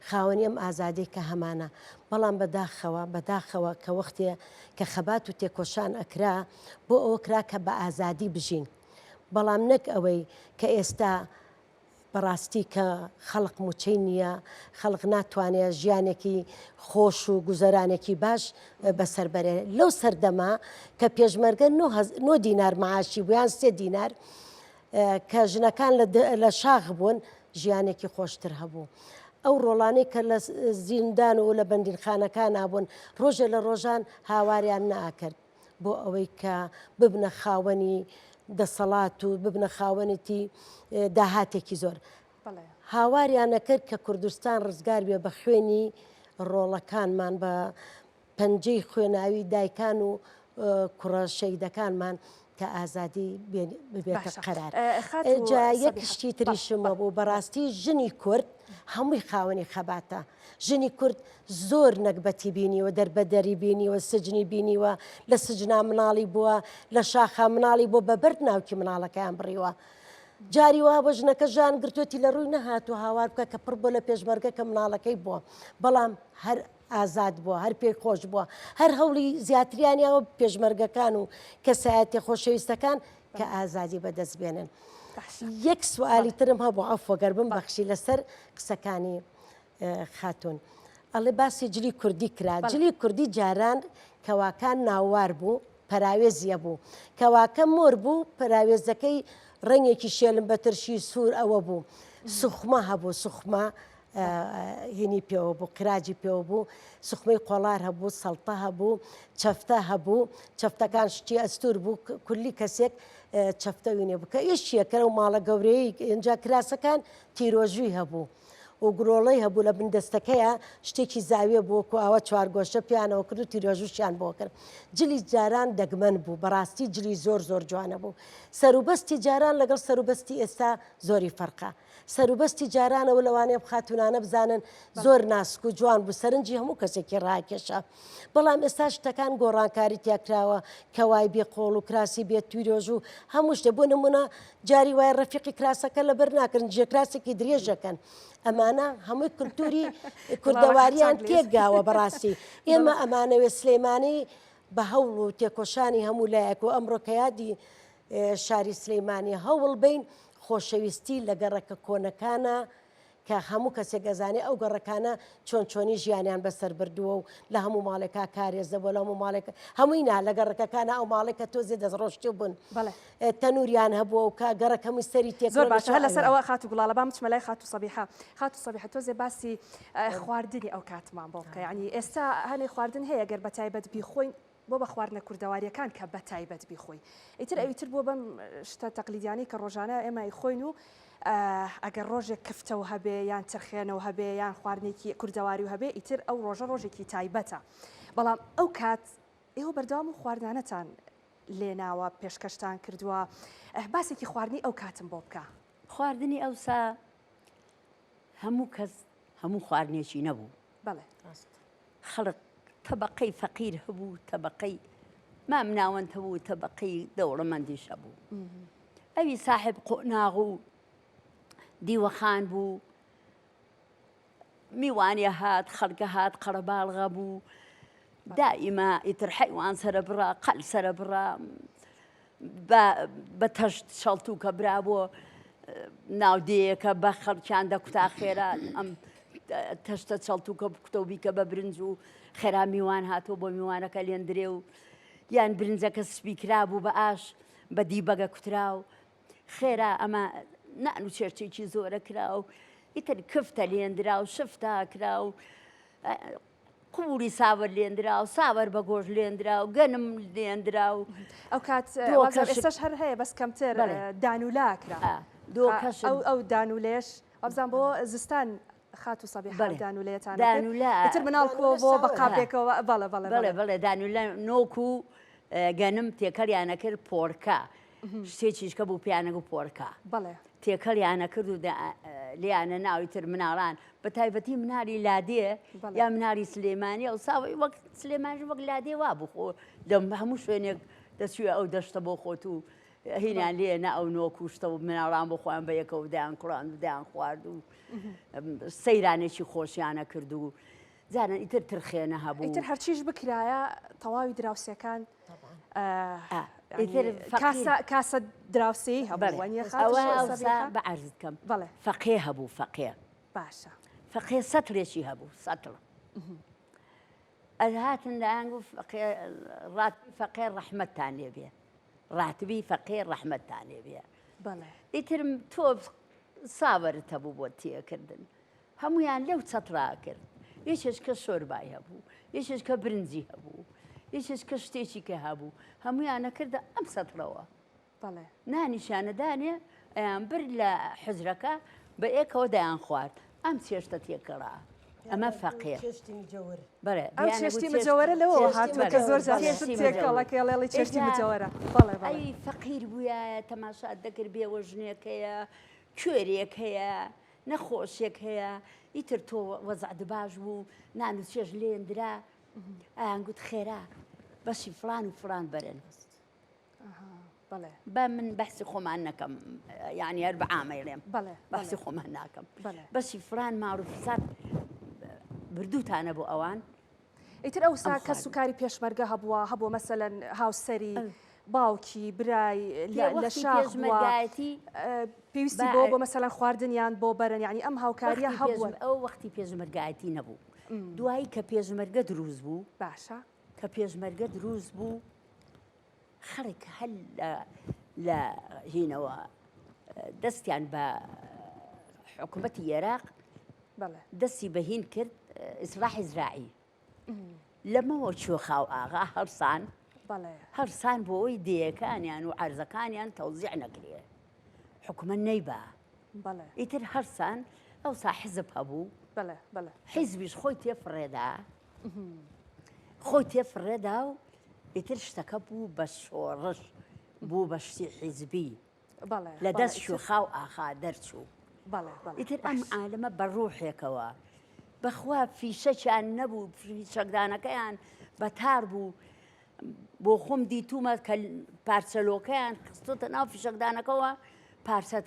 خاوەنی ئەم ئازادیەی کە هەمانە. بەڵام بەداخەوە، بەداخەوە کە وەختێ کە خەبات و تێکۆشان ئەکرا، بۆ ئەوە کرا کە بە ئازادی بژین. بەڵام نەک ئەوەی کە ئێستا بەڕاستی کە خەڵک موچەی نییە، خەڵک ناتوانێ ژیانێکی خۆش و گوزەرانێکی باش بەسەر بەرێ. لەو سەردەمە کە پێشمەرگە نۆ دینار معاشی بوو یان سێ دینار، کە ژنەکان لە شاخ بوون ژیانێکی خۆشتر هەبوو. ئەو ڕۆڵانەی کە لە زیندان و لە بەندینخانەکانا بوون ڕۆژێ لە ڕۆژان هاواریان نەئەکرد. بۆ ئەوەی کە ببنە خاوەنی دەسەڵات و ببنە خاوەنێتی داهاتێکی زۆر. هاواریان ئەکرد کە کوردستان ڕزگار بێ بە خوێنی ڕۆڵەکانمان بە پەنجەی خوێناوی دایکان و کوڕە شەیدەکانمان کە ئازادی ببێتە قەرار. جا یەک شتی تریشم هەبوو بەڕاستی ژنی کورد هەمووی خاوەنی خەباتە. ژنی کورد زۆر نەگبەتی بینیوە، دەربەدەری بینیوە، سجنی بینیوە، لە سجنا مناڵی بووە، لە شاخا مناڵی بووە، بە بەرد ناوکی مناڵەکەیان بڕیوە. جاری وا بۆ ژنەکە ژان گرتوێتی لە ڕووی نەهاتوو هاوار بکە کە پڕ بۆ لە پێشمەرگە کە مناڵەکەی بووە، بەڵام هەر ئازاد بووە، هەر پێی خۆش بووە، هەر هەوڵی زیاتریان یاوە پێشمەرگەکان و کەسایەتیە خۆشەویستەکان کە ئازادی بەدەست بێنن. یەک سوالی ترم هەبوو عەفوە گەر بمبەخشی لەسەر قسەکانی خاتوون. ئەڵێ باسی جلی کوردی کرا. جلی کوردی جاران کەواکان ناووار بوو، پەراوێزیە بوو. کەواکە مۆر بوو، پەراوێزەکەی ڕەنگێکی شێلم بە ترشی سوور ئەوە بوو. سوخمە هەبوو، سوخمە هینی پێوە بوو، قراجی پێوە بوو، سوخمەی قۆڵار هەبوو، سەڵتە هەبوو، چەفتە هەبوو، چەفتەکان شتی ئەستوور بوو، کولی کەسێک چەفتە وینێ بوو کە ئیشیە کەرە و ماڵە گەورەیە ئینجا کراسەکان تیرۆژوی هەبوو. و گرۆڵەی هەبوو لە بن دەستەکەیا شتێکی زاویە بوو وەکو ئاوا چوارگۆشە پێیانەوە کرد و تیرۆژوشیان بۆ کرد. جلی جاران دەگمەن بوو بەڕاستی جلی زۆر زۆر جوانە بوو. سەروبەستی جاران لەگەڵ سەروبەستی ئێستا زۆری فەرقە. سەروبەستی جارانەوە لەوانەیە ئەم خاتوونانە بزانن زۆر ناسک و جوان بوو سەرنجی هەموو کەسێکی ڕاکێشا. بەڵام ئێستا شتەکان گۆڕانکاری تیا کراوە کەوای بێ قۆڵ و کراسی بێ تویرۆژ و هەموو شتێ بۆ نمونە جاری وایە ڕەفیقی کراسەکە لەبەر ناکەن جێکراسێکی درێژەکەن ئەمانە هەمووی کولتوری کوردەواریان تێکگاوە بەڕاستی ئێمە ئەمانەوێ سلەیمانی بە هەوڵ و تێکۆشانی هەموو لایەک و ئەمڕۆ کە یادی شاری سلەیمانی هەوڵ بین خۆشەویستی لە گەڕەکە کۆنەکانە کە هەموو کەسێک ئەزانێ ئەو گەڕەکانە چۆن چۆنی ژیانیان بەسەر بردووە و لە هەموو ماڵێکا کارێز دەبووە لە هەموو ماڵێک هەمووی نا لە گەڕەکەکانە ئەو ماڵێک کە تۆزێ دەستڕۆشتوو بوون بەڵێ. تەنووریان هەبووە و کە گەڕەک هەمووی سەری تێکەوە زۆر باشە هەر لەسەر ئەوە خاتوو گوڵاڵە با بچمە لای خاتوو سەبیحە خاتوو سەبیحە تۆزێ باسی خواردنی ئەو کاتمان بۆ بکە یانی ئێستا هەنێ خواردن هەیە گەر بە تایبەت بیخۆین بۆ بە خواردنە کوردەواریەکان کە بە تایبەت بیخۆی ئیتر ئەویتر بووە بەم شتە تەقلیدیانەی کە ڕۆژانە ئێمە ئەیخۆین و ئەگەر ڕۆژێک کفتە و هەبێ یان ترخێنە و هەبێ یان خواردنێکی کوردەواری و هەبێ ئیتر ئەو ڕۆژە ڕۆژێکی تایبەتە بەڵام ئەو کات ئێوە بەردەوام و خواردنانەتان لێناوە پێشکەشتان کردووە باسێکی خواردنی ئەو کاتم بۆ بکە. خواردنی ئەوسا هەموو کەس هەموو خواردنێکی نەبوو. بەڵێ. خەڵک تەبەقەی فەقیر هەبوو، تەبەقەی مام ناوەند هەبوو، تەبەقەی دەوڵەمەندیش هەبوو. ئەوی ساحێب قۆناغ و دیوەخان بوو، میوانێ هات، خەڵکە هات، قەرەباڵغە بوو. دائیما ئیتر حەیوان سەرە بڕا، قەل سەرە بڕا، بە تەشت شەڵتووکە برا بۆ ناو دێیەکە بە خەڵکیان دەکوتا خێرا ئەم تەشتە چەڵتووکە بکوتە و بیکە بە برنج و خێرا میوان هاتۆ بۆ میوانەکە لێندرێ و یان برنجەکە سپی کرابوو بە ئاش بە دیبەگە کوترا و خێرا ئەمە نان و چێشتێکی زۆرە کرا و ئیتر کفتە لێندرا و شفتا کرا و قووری ساوەر لێندرا و ساوەر بە گۆشت لێندرا و گەنم لێندرا و ئەو کات ئێستاش هەر هەیە بەس کەمتر دانولا کرا ئەو دانولێش وابزان بۆ زستان خاتوو سەبیحە دانولەیەتان ئیتر مناڵ کۆ بۆ بە قاپێکەوە بەڵێ بەڵێ بەڵێ بەڵێ دانولە نۆک و گەنم تێکەڵیانە کرد پۆرکە شتێکیش کە بوو پێیانەگو پۆرکە بەڵێ تێکەڵیانە کرد و لێیانە ناوی تر مناڵان بە تایبەتی مناڵی لادێ یا مناڵی سلێمانی ئەو ساوی وەک سلێمانش وەک لادێ وا بوو خۆ لەم هەموو شوێنێک دەچووە ئەو دەشتە بۆ خۆت و هینیان لێ نە ئەو نۆکوشتە و مناڵان بۆ خۆیان بە یەکەوە دایان کوڕان و دایان خوارد و سەیرانێکی خۆشیانە کرد و جاران ئیتر ترخێنە هەبوو. ئیتر هەرچیش بکرایە تەواوی دراوسێکان کاسە دراوسێی هەبوو وانیە خاتوو سەبیحە؟ بە عەرزت کەم فەقێ هەبوو فەقێ باشە فەقێ سەتڵێکی هەبوو سەتڵ ئەهاتن لایەن و فەقێ ڕاتبی فەقێ ڕەحمەتتان لێ بێ ڕاتبی فەقێ ڕەحمەتتان لێ بێ ئیتر تۆ ساوەرت هەبوو بۆ تێکردن هەموویان لەو چەترا کرد یەکێش کە شۆربای هەبوو یەکێش کە برنجی هەبوو یەکێش کە شتێکی کە هەبوو هەموویانە کردە ئەم سەترەوە نانیشیانە دانێ ئەیان برد لە حوجرەکە بە ئێکەوە دەیان خوارد ئەم چێشتە تێکەڵا ئەمە فەقێ بەڵێ ئەم چێشتی مجەوەرە لەوەوە هاتووە کە زۆر جار تێکەڵە کێڵێڵی چێشتی مجەوەرە بەڵێ بەڵێ ئەی فەقیر بوویایە تەماشات دەکرد بێوەژنێک هەیە کوێرێک هەیە نەخۆشێک هەیە ئیتر تۆ وەزعت باش بوو نان و چێژ لێندرا ئەیان گوت خێرا بەشی فلان و فلان بەرن با من بەحسی خۆمان نەکەم یعنی هەر بە عامەیڵێم بەحسی خۆمان ناکەم بەشی فلان ماڵ و فساد بردووتانە بۆ ئەوان ئیتر ئەوسا کەس و کاری پێشمەرگە هەبووە هەبووە مەسەلەن هاوسەری باوکی برای لە شاخ بووە پێویستی بۆ بۆ مەسەلەن خواردنیان بۆ بەرن یعنی ئەم هاوکاریە هەبووە ئەو وەختی پێشمەرگایەتی نەبوو دوایی کە پێشمەرگە دروست بوو باشە کە پێشمەرگە دروست بوو خەڵک هەر لە هینەوە دەستیان بە حکوومەتی عێراق دەستی بەهین کرد ئیسراحی زراعی لەمەوە چۆخاو ئاغا هەڵسان هەڵسان بۆ ئەوی دێیەکانیان و عەرزەکانیان تەوزیع نەکرێ حکومە نەیبا ئیتر هەرسان. ئەوسا حزب هەبوو حیزبیش خۆی تێ فڕێدا خۆی تێ فڕێدا و ئیتر شتەکە بوو بە شۆڕش بوو بە شتی حیزبی لە دەست شوخا و ئاخا دەرچوو ئیتر ئەم عالەمە بە ڕوحێکەوە بەخوا فیشەکیان نەبوو فیشەکدانەکەیان بەتار بوو بۆ خۆم دیتومە کە پارچە لۆکەیان خستۆتە ناو فیشەکدانەکەوە پارچە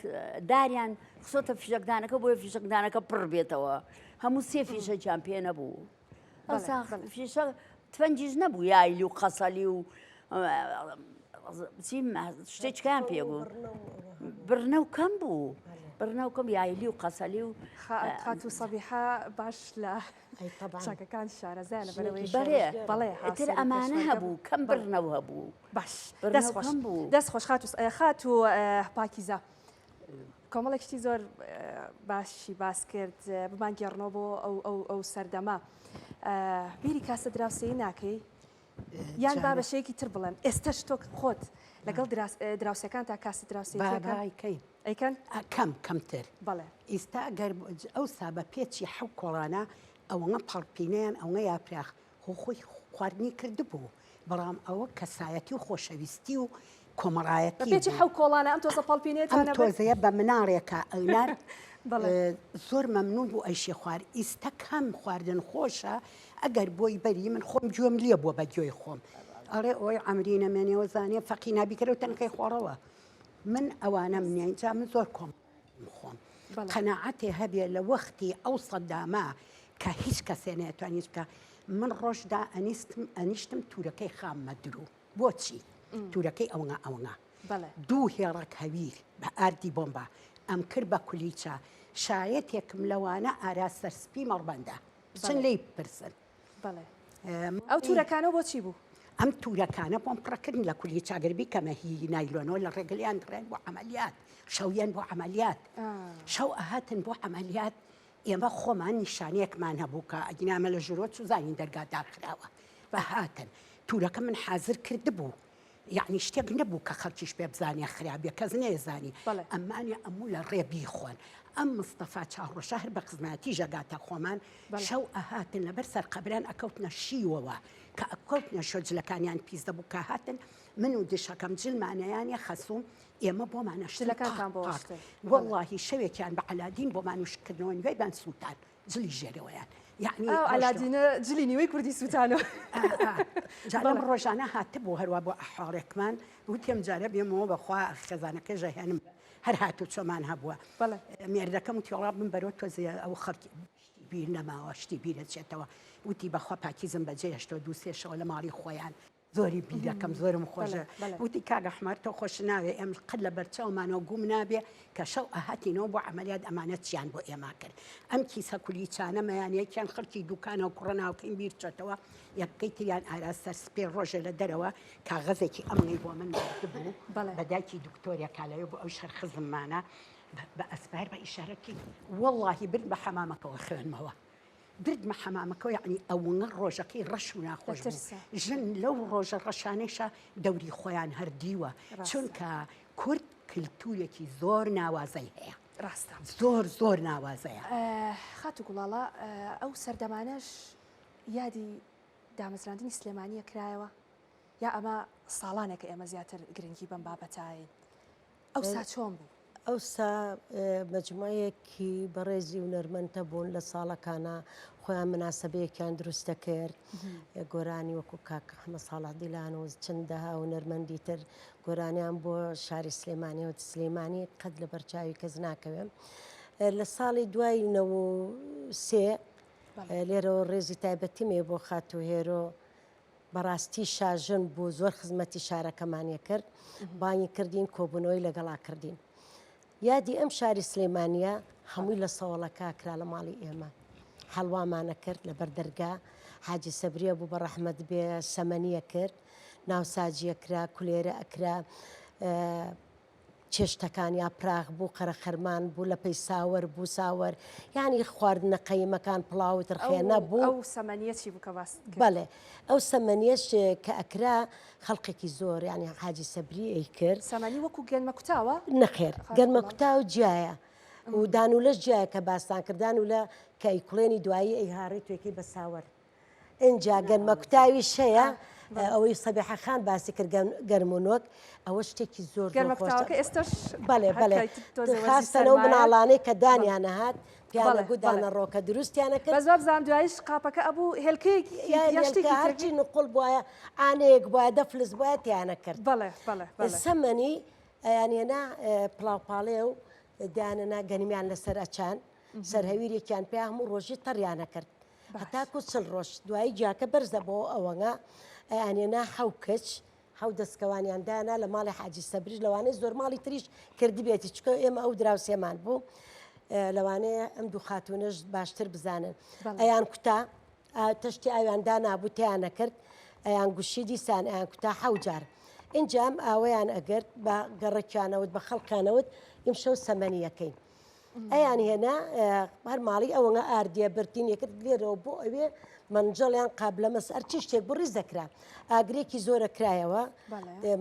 داریان خستۆتە فیشەکدانەکە بۆیە فیشەکدانەکە پڕ بێتەوە هەموو سێ فیشەکیان پێ نەبوو ئەوسا فیشە تفەنگیش نەبوو یایلی و قەسەلی و چی شتێکیان پێ بوو بڕنە و کەم بوو بڕنە و کەم یایلی و قەسەلی و خاتوو سەبیحە باش لە چەکەکان شارەزایە لەبەرئەوەی بەڵێ بەڵێ ئیتر ئەمانە هەبوو کەم بڕنەو هەبوو باش دەست خۆش بوو دەست خۆش خاتوو خاتوو پاکیزە کۆمەڵێک شتی زۆر باشی باس کرد بمانگێڕنەوە بۆ ئەو ئەو ئەو سەردەمە بیری کاسە دراوسێی ناکەی یان با بە شێوەیەکی تر بڵێم ئێستەش تۆ خۆت لەگەڵ دراوسێکان تا کاسی دراوسێکەکەی ئەیکەن؟ کەم کەمتر. بەڵێ. ئیستا گەر ئەوسا بە پێچی حەو کۆڵانە ئەوەنە پەڵپینەیان ئەوەنە یاپراخ خۆ خۆی خواردنی کردبوو بەڵام ئەوە کەسایەتی و خۆشەویستی و کۆمەڵایەتی بە پێچی حەو کۆڵانە ئەم تۆزە پەڵپینەتان ئەم تۆزەیە بە مناڵێکە ئەونار زۆر مەمنون بوو ئەیشی خوارد ئیستا کەم خواردن خۆشە ئەگەر بۆی بەری من خۆم گوێم لێ بووە بە گوێی خۆم ئەڵێ ئۆی عەمری نەمێنێەوە زانێ فەقی نابیکەرەوە تەنکەی خۆڕەوە من ئەوانەم نیە ئینجا من زۆر کۆم خۆم قەناعەتێ هەبێ لە وەختی ئەو سەدامە کە هیچ کەسێ نەیەتوانی هیچ بکە من ڕۆژدا ئەنیستم ئەنیشتم تورەکەی خاممە درو بۆچی تورەکەی ئەوەنگە ئەوەنگە دوو هێڕەک هەویر بە ئاردی بۆمبا ئەم کرد بە کولیچە شایەتێکم لەوانە ئارا سەرسپی مەڵبەندە بچن لێی بپرسن بەڵێ ئەو تورەکانە بۆ چی بوو؟ ئەم تورەکانە بۆم پڕەکردن لە کولی چاگەر بیکەمە هی نایلۆنەوە لە ڕێگەلیان دڕێن بۆ عملیات شەویان بۆ عملیات شەو ئەهاتن بۆ عملیات ئێمە خۆمان نیشانەیەکمان هەبوو کە ئەگینامە لە ژورۆ چزانین دەرگا داخراوە بە هاتن تورەکە من حاضر کردبوو یەعنی شتێک نەبوو کە خەڵکیش پێ بزانێ خراپە کەس نەیزانی ئەمانە ئەموو لە ڕێ بیخۆن ئەم مستەفا چاوڕەشە هەر بە خزمەتی ژەگاتە خۆمان شەو ئەهاتن لەبەر سەرقەبران ئەکەوتنە شیوەوە کە ئەکەوتنە شۆ جلەکانیان پیس دەبوو کە هاتن من و دشەکەم جلمانەیانە خەسوم ئێمە بۆمانە شتەکانتان بۆ وەڵڵاهی شەوێکیان بە عەلادین بۆمان وشکردنەوە نوێی سووتان جلی ژێرەوەیان یعنی ئەو عەلادینە جلی نیوەی کوردی سووتانەوە جا لەم ڕۆژانە هاتبوو هەروا بۆ ئەحواڵێکمان وتیم جارە بێمەوە بەخوا خێزانەکەی ژەهێنم هەر هاتوو چۆمان هەبووە مێردەکەم وتی وەڵا بم بەرەوە تۆزێ ئەو خەڵکی شتی بیر نەماوە شتی بیرەچێتەوە وتی بەخوا پاکیزم بەجێ هێشتەوە دوو سێ شەوە لە ماڵی خۆیان زۆری بیرەکەم زۆرم خۆشە وتی کاک ئەحمەد تۆ خۆش ناوێ ئێم قەت لە بەرچاومانەوە گوم نابێ کە شەو ئەهاتینەوە بۆ عەمەلیات ئەمانە چیان بۆ ئێمە کرد ئەم کیسە کولیچانە مەیان یەکیان خەڵکی دوکانەوە کوڕە ناوکەیم بیر چۆتەوە یەکەی تریان ئاراس سەرسپێ ڕۆژێ لە دەرەوە کاغەزێکی ئەمنی بۆ من بوو بە دایکی دکتۆرێکا لەوێ بۆ ئەو شەر خزممانە بە ئەسپار بە ئیشارەتی وەڵڵاهی برد بە حەمامەکەوە خوێنمەوە بردمە حەمامەکەوە یەعنی ئەونە ڕۆژەکەی ڕەش و ناخۆش بوو ژن لەو ڕۆژە ڕەشانەیشا دەوری خۆیان هەر دیوە چونکە کورد کلتورێکی زۆر ناوازەی هەیە ڕاستە زۆر زۆر ناوازەیە خاتو گوڵاڵە ئەو سەردەمانەش یادی دامەزراندنی سلێمانیە کرایەوە یا ئەمە ساڵانێکە ئێمە زیاتر گرنگی بەم بابەتاین ئەوسا چۆن بوو؟ ئەوسا مەجموعەیەکی بەڕێزی هونەرمەند هەبوون لە ساڵەکانا خۆیان مناسەبەیەکیان دروست دەکرد گۆرانی وەکو کاک حەمە ساڵح دیلان و چەندەها هونەرمەندی تر گۆرانیان بۆ شاری سلێمانی و سلێمانی قەت لە بەرچاوی کەس ناکەوێ لە ساڵی دوای 93 لێرەوە ڕێزی تایبەتیم هەیە بۆ خاتوو هێرۆ بەڕاستی شاژن بوو زۆر خزمەتی شارەکەمانی کرد بانگی کردین کۆبوونەوەی لەگەڵا کردین یادی ئەم شاری سلەیمانە هەمووی لە سەوڵەکە کرا لە ماڵی ئێمە حەڵوامانە کرد لە بەردەرگا حاجی سەبریە بوو بە ڕەحمەت بێ سەمەنیە کرد ناوساجیە کرا کولێرە ئەکرا چێشتەکان یاپراخ بوو قەرەخەرمان بوو لەپەی ساوەر بوو ساوەر یانی خواردنە قەیمەکان پڵاو و ترخێنە بوو. ئەو سەمەنیە چی بوو کە باست کرد؟ بەڵێ ئەو سەمەنیەش کە ئەکرا خەڵقێکی زۆر یانی حاجی سەبری ئەیکرد. سەمەنی وەکوو گەنمە کوتاوە؟ نەخێر گەنمە کوتاو جیایە. و دانولەش جیایە کە باستان کرد دانولە کە ئەیکوڵێنی دوایی ئەیهاڕی توێکەی بە ساوەر ئینجا گەنمە کوتاویش هەیە ئەوەی سەبیحە خان باسی کرد گەرم و نۆک ئەوە شتێکی زۆر زۆر گەرمە خۆشە کوتاوەکە ئێستاش بەڵێ هەر بەڵێ کە تۆزێ وەرزی خاستەنەو سەرمایە مناڵانەی کە دانیان ئەهات پیانە بەڵێ گوو بەڵێ دانەڕۆکە دروستیانە کرد بەس وابزانم دواییش قاپەکە ئەبوو هێلکەیەکی یا یا هێلکە شتێکی تر هەرچی نقوڵ بوایە عانەیەک بوایە دە فلس بوایە تیانە کرد بەڵێ بەڵێ بەڵێ سەمەنی ئەیانهێنا پڵاوپاڵێ و دایانەنا گەنمیان لەسەر ئەچان سەر هەویرێکیان پێ هەموو ڕۆژی تەڕیان ئەکرد هەتاکو چل ڕۆژ دوایی گیاکە بەرز دەبۆوە ئەوەنگە ئەیانهێنا حەو کچ حەو دەستکەوانیان دانا لە ماڵی حاجی سەبریش لەوانەیە زۆر ماڵی تریش کردبێتی چکە ئێمە ئەو دراوسێمان بوو لەوانەیە ئەم دوو خاتوونەش باشتر بزانن ئەیان کوتا تەشتی ئاویان دانابوو تیان نەکرد ئەیان گوشی دیسان ئەیان کوتا حەو جار ئینجا ئەم ئاوەیان ئەگرت بە گەڕەکیانەوت بە خەڵکانەوت ئیمشەو سەمەنیەکەین ئەیان هێنا هەر ماڵی ئەوەنگە ئاردیە برتینێ کرد لێرەوە بۆ ئەوێ مەنجەڵیان قابلەمەس هەرچی شتێک بوو ڕیز دەکرا ئاگرێکی زۆرە کرایەوە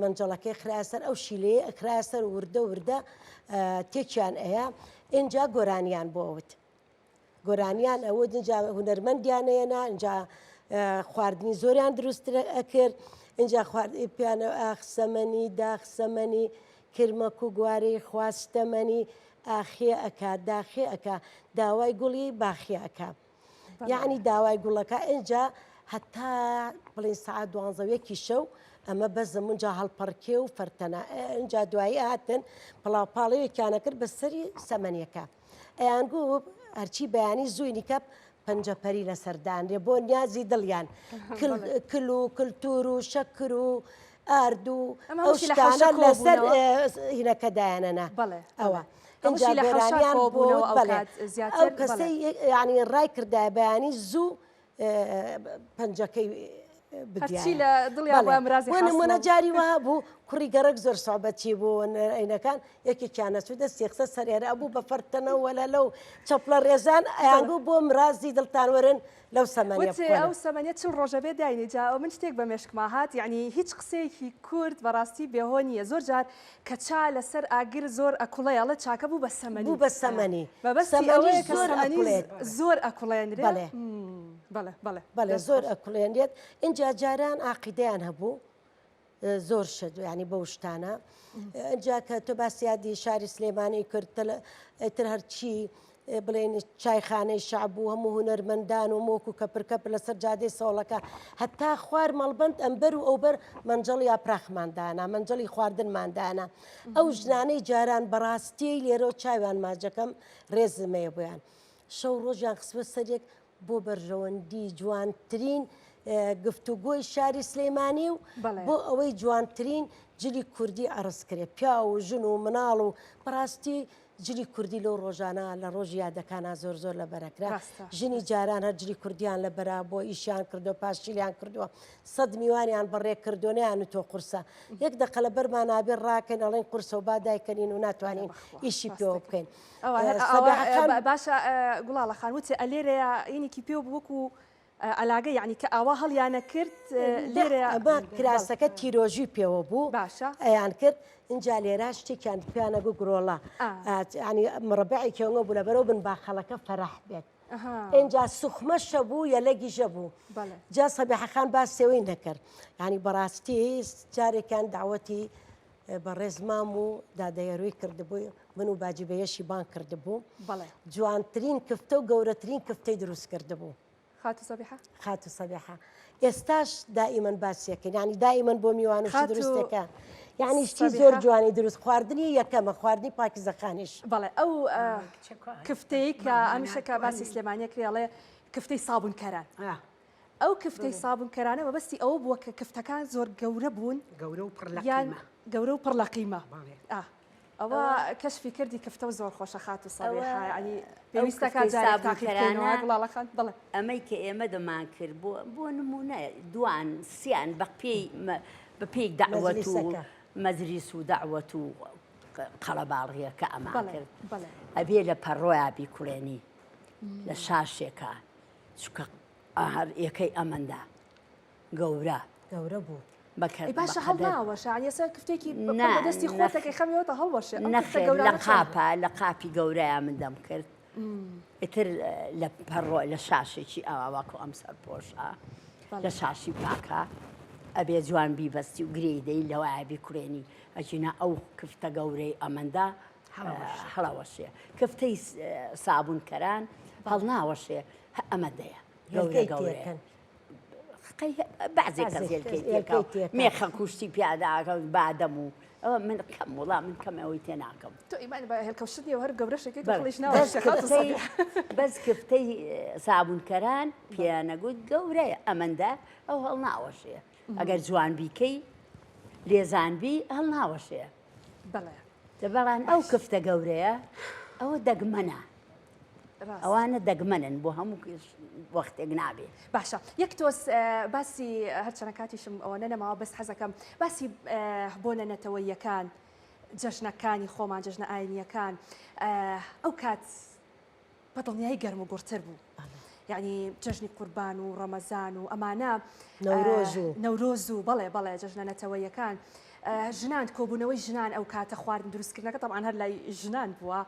مەنجەڵەکەی خرایە سەر ئەو شیلەیە ئەکرایە سەر وردە وردە تێکیان ئەیا ئینجا گۆرانیان بۆ ئەوت گۆرانیان ئەوت اینجا هونەرمەندیان ئەیەنا اینجا خواردنی زۆریان دروست ئەکرد اینجا خوارد پیانە ئاخ سەمەنی داخ سەمەنی کرمەک و گوارەی خوا ستەمەنی ئاخێ ئەکا داخێ ئەکا داوای گوڵی باخێ ئەکا یەعنی داوای گوڵەکە ئینجا هەتا بڵێن سەعات دوانزە و یەکی شەو ئەمە بەزم ئینجا هەڵپەڕکێ و فەرتەنە ئینجا دوایی هاتن پڵاوپاڵەیەکیانە کرد بە سەری سەمەنیەکە ئەیانگوو هەرچی بەیانی زووی نیکە پەنجە پەری لەسەر دانرێ بۆ نیازی دڵیان کل و کللتور و شەکر و ئارد و ئەو شتانە لەسەر هینەکە دایانەنا ئەوە ئینجا گۆرانیان بۆ ئەو کەسەی یعنی ڕای کردایە بەیانی زوو پەنجەکەی هەرچی لە دڵیان بوایە مرازی بۆ نمونە جاری وەها بوو کوڕی گەڕەک زۆر سوعبەتی بوون ئەینەکان یەکێکیان نەچوو دەستی خستە سەر ئێرە ئەبوو بە فەرتەنە وەلا لەو چەپڵە ڕێزان ئەیانگوو بۆ مرازی دڵتان وەرن لەو سەمەنیە وت بخۆن. ئەو سەمەنیە چل ڕۆژە بێ داینێ جا من شتێک بە مێشکما هات یەعنی هیچ قسەیەکی کورد بەڕاستی بێهۆ نییە زۆر جار کە چا لەسەر ئاگر زۆر ئەکوڵێ ئەڵێ چاکە بوو بە سەمەنی بوو بە سەمەنی مەبەستی سەمەنی ئەوەیە کە زۆر سەمەنی ئەکوڵێت زۆر ئەکوڵێنرێ بەڵێ بەڵێ بەڵێ بەڵێ دەست زۆر خۆش. ئەکوڵێنرێت ئینجا جاران عەقیدەیان هەبوو زۆر شت یانی بەو شتانە ئینجا کە تۆ باسی یادی شاری سلێمانی کرد ئیتر هەرچی بڵێن چایخانەی شەعب و هەموو هونەرمەندان و مۆک و کەپرکەپ لەسەر جادەی سەوڵەکە هەتا خوار مەڵبەند ئەمبەر و ئەوبەر مەنجەڵ یاپراخمان دانا مەنجەڵی خواردنمان دانا ئەو ژنانەی جاران بەڕاستی لێرەوە چاویان ماجەکەم ڕێزمەیە بۆیان شەو ڕۆژیان خستوە سەرێک بۆ بەرژەوەندی جوانترین گفتوگۆی شاری سلێمانی و بۆ ئەوەی جوانترین جلی کوردی عەرز کرێ پیاو و ژن و مناڵ و بەڕاستی جلی کوردی لەو ڕۆژانە لە ڕۆژی یادەکانا زۆر زۆر لە بەرەکرا ژنی جاران هەر جلی کوردیان لە بەرا بۆ ئیشیان کردو پاشیلیان کردووە سەد میوانیان بەڕێ کردو نیان و تۆ قورسە یەک دەقە لە بەرمان نابێ ڕاکەین ئەڵێن قورسە و با دایکەنین و ناتوانین ئیشی پێوە بکەین باشە گوڵاڵە خان وتێ ئەلێرەیە ینێکی پێ بوو وەکو عەلاگە یەعنی کە ئاوا هەڵیانە کرد لێرەیا ئەمە کراسەکە تیرۆژی پێوە بوو باشە ئەیان کرد اینجا لێرا شتێکیان پێیانە گو گرۆڵە ینی مڕبعێکی ئەوە بوو لەبەرەوە بن باخەڵەکە فەرح بێت اینجا سوخمە شەبوو یەلەگی ژەبوو جا سەبیحەخان باسیەوەی نەکرد ینی بەڕاستی جارێکیان داوەتی بەڕێز مام و دادەیەروی کردبووی من و باجی بەیەشی بانگ کردبوو جوانترین کفتە و گەورەترین کفتەی دروست کردبوو. خاتوو سەبیحە؟ خاتوو سەبیحە ئێستاش دائیمەن باسیەکەین یانی دائیمەن بۆ میوان و شت دروست دەکا یانی شتی زۆر جوانی دروست خواردنی یەکەمە خواردنی پاکیزەخانیش. بەڵێ ئەو کفتەی کە هەمیشە کە باسی سلێمانیە کرێ ئەڵێ کفتەی سابوونکەران ئەو کفتەی سابوونکەرانە مەبەستی ئەوە بووە کە کفتەکان زۆر گەورە بوون گەورە و پڕ لە یان قیمە گەورە و پڕ لە قیمە بەڵێ. ئا ئەوە کەشفی کردی کفتە و زۆر خۆشە خاتوو ئەوە سەبیحە یانی ئەو پێویستە کات کفتەی جارێک تاقی بکەینەوە سابوونکەرانە گوڵاڵە خان بەڵێ. ئەمەی کە ئێمە دەمان کرد بۆ بۆ نموونە دوان سیان بە پێی بە پێی دەعوەت و مەجلیسەکە. مەجلیس و دەعوەت و قەڵەباڵغیەکە ئەمان بەڵێ کرد بەڵێ. ئەبێ لە پەڕۆیا بیکوڵێنی لە شاشێکا چونکە هەر یەکەی ئەمەندە گەورە. گەورە بوو. بەکە ئەی باشە بەقەدەر هەڵناوەشە یانی ئێستا کفتێکی بە نا بە دەستی نەخ خۆتەکەی خەمیەوەتە هەڵوەشێ ئەم کفتە نەخێر لە گەورانە چۆن قاپە لە قاپی گەورەیا من دەمکرد ئیتر لە پەڕۆ لە شاشێکی ئاوا وەکو ئەم سەرپۆشە بەڵێ لە شاشی پاکە ئەبێ جوان بیبەستی و گرێی دەی لەوایە بیکورێنی ئەگینا ئەو کفتە گەورەی ئەمەندە هەڵەوەشێ. هەڵەوەشێ کفتەی سابوونکەران هەڵناوەشێ هە ئەمەندەیە گەورە هێلکەی گەورەیە تێکەن. قەی بەعزێ کەس هێلکەی تێکا و مێخە کوشتی پیادا بادەم و ئەوە من کەم وڵا من کەم ئەوەی تێ ناکەم. تۆ ئیمان بە هێلکە و شت نییە و هەر گەورەشێکی تۆ هەڵیش بەس ناوەشێ خاتوو کفتەی سەبیحە. بەس کفتەی سابوونکەران پێیانەگوت گەورەیە ئەمەندە ئەو هەڵناوەشێ ئەگەر جوان بیکەی لێزان بی هەڵناوەشێ. بەڵێ. بەڵام ئەو کفتە گەورەیە ئەوە دەگمەنە. ئەوانە دەگمەنن بۆ هەموو وەختێک نابێ. باشە یەک تۆز باسی هەرچەنە کاتیشم ئەوەنە نەماوە بەس حەزەکەم باسی بۆنە نەتەوەییەکان جەژنەکانی خۆمان جەژنە ئاینیەکان ئەو کات بە دڵنیایی گەرم و گوڕتر بوو یعنی جەژنی قوربان و ڕەمەزان و ئەمانە نەورۆز و نەورۆز و بەڵێ بەڵێ جەژنە نەتەوەیەکان ژنان کۆبوونەوەی ژنان ئەو کاتە خواردن دروستکردنەکە تەبعەن هەر لای ژنان بووە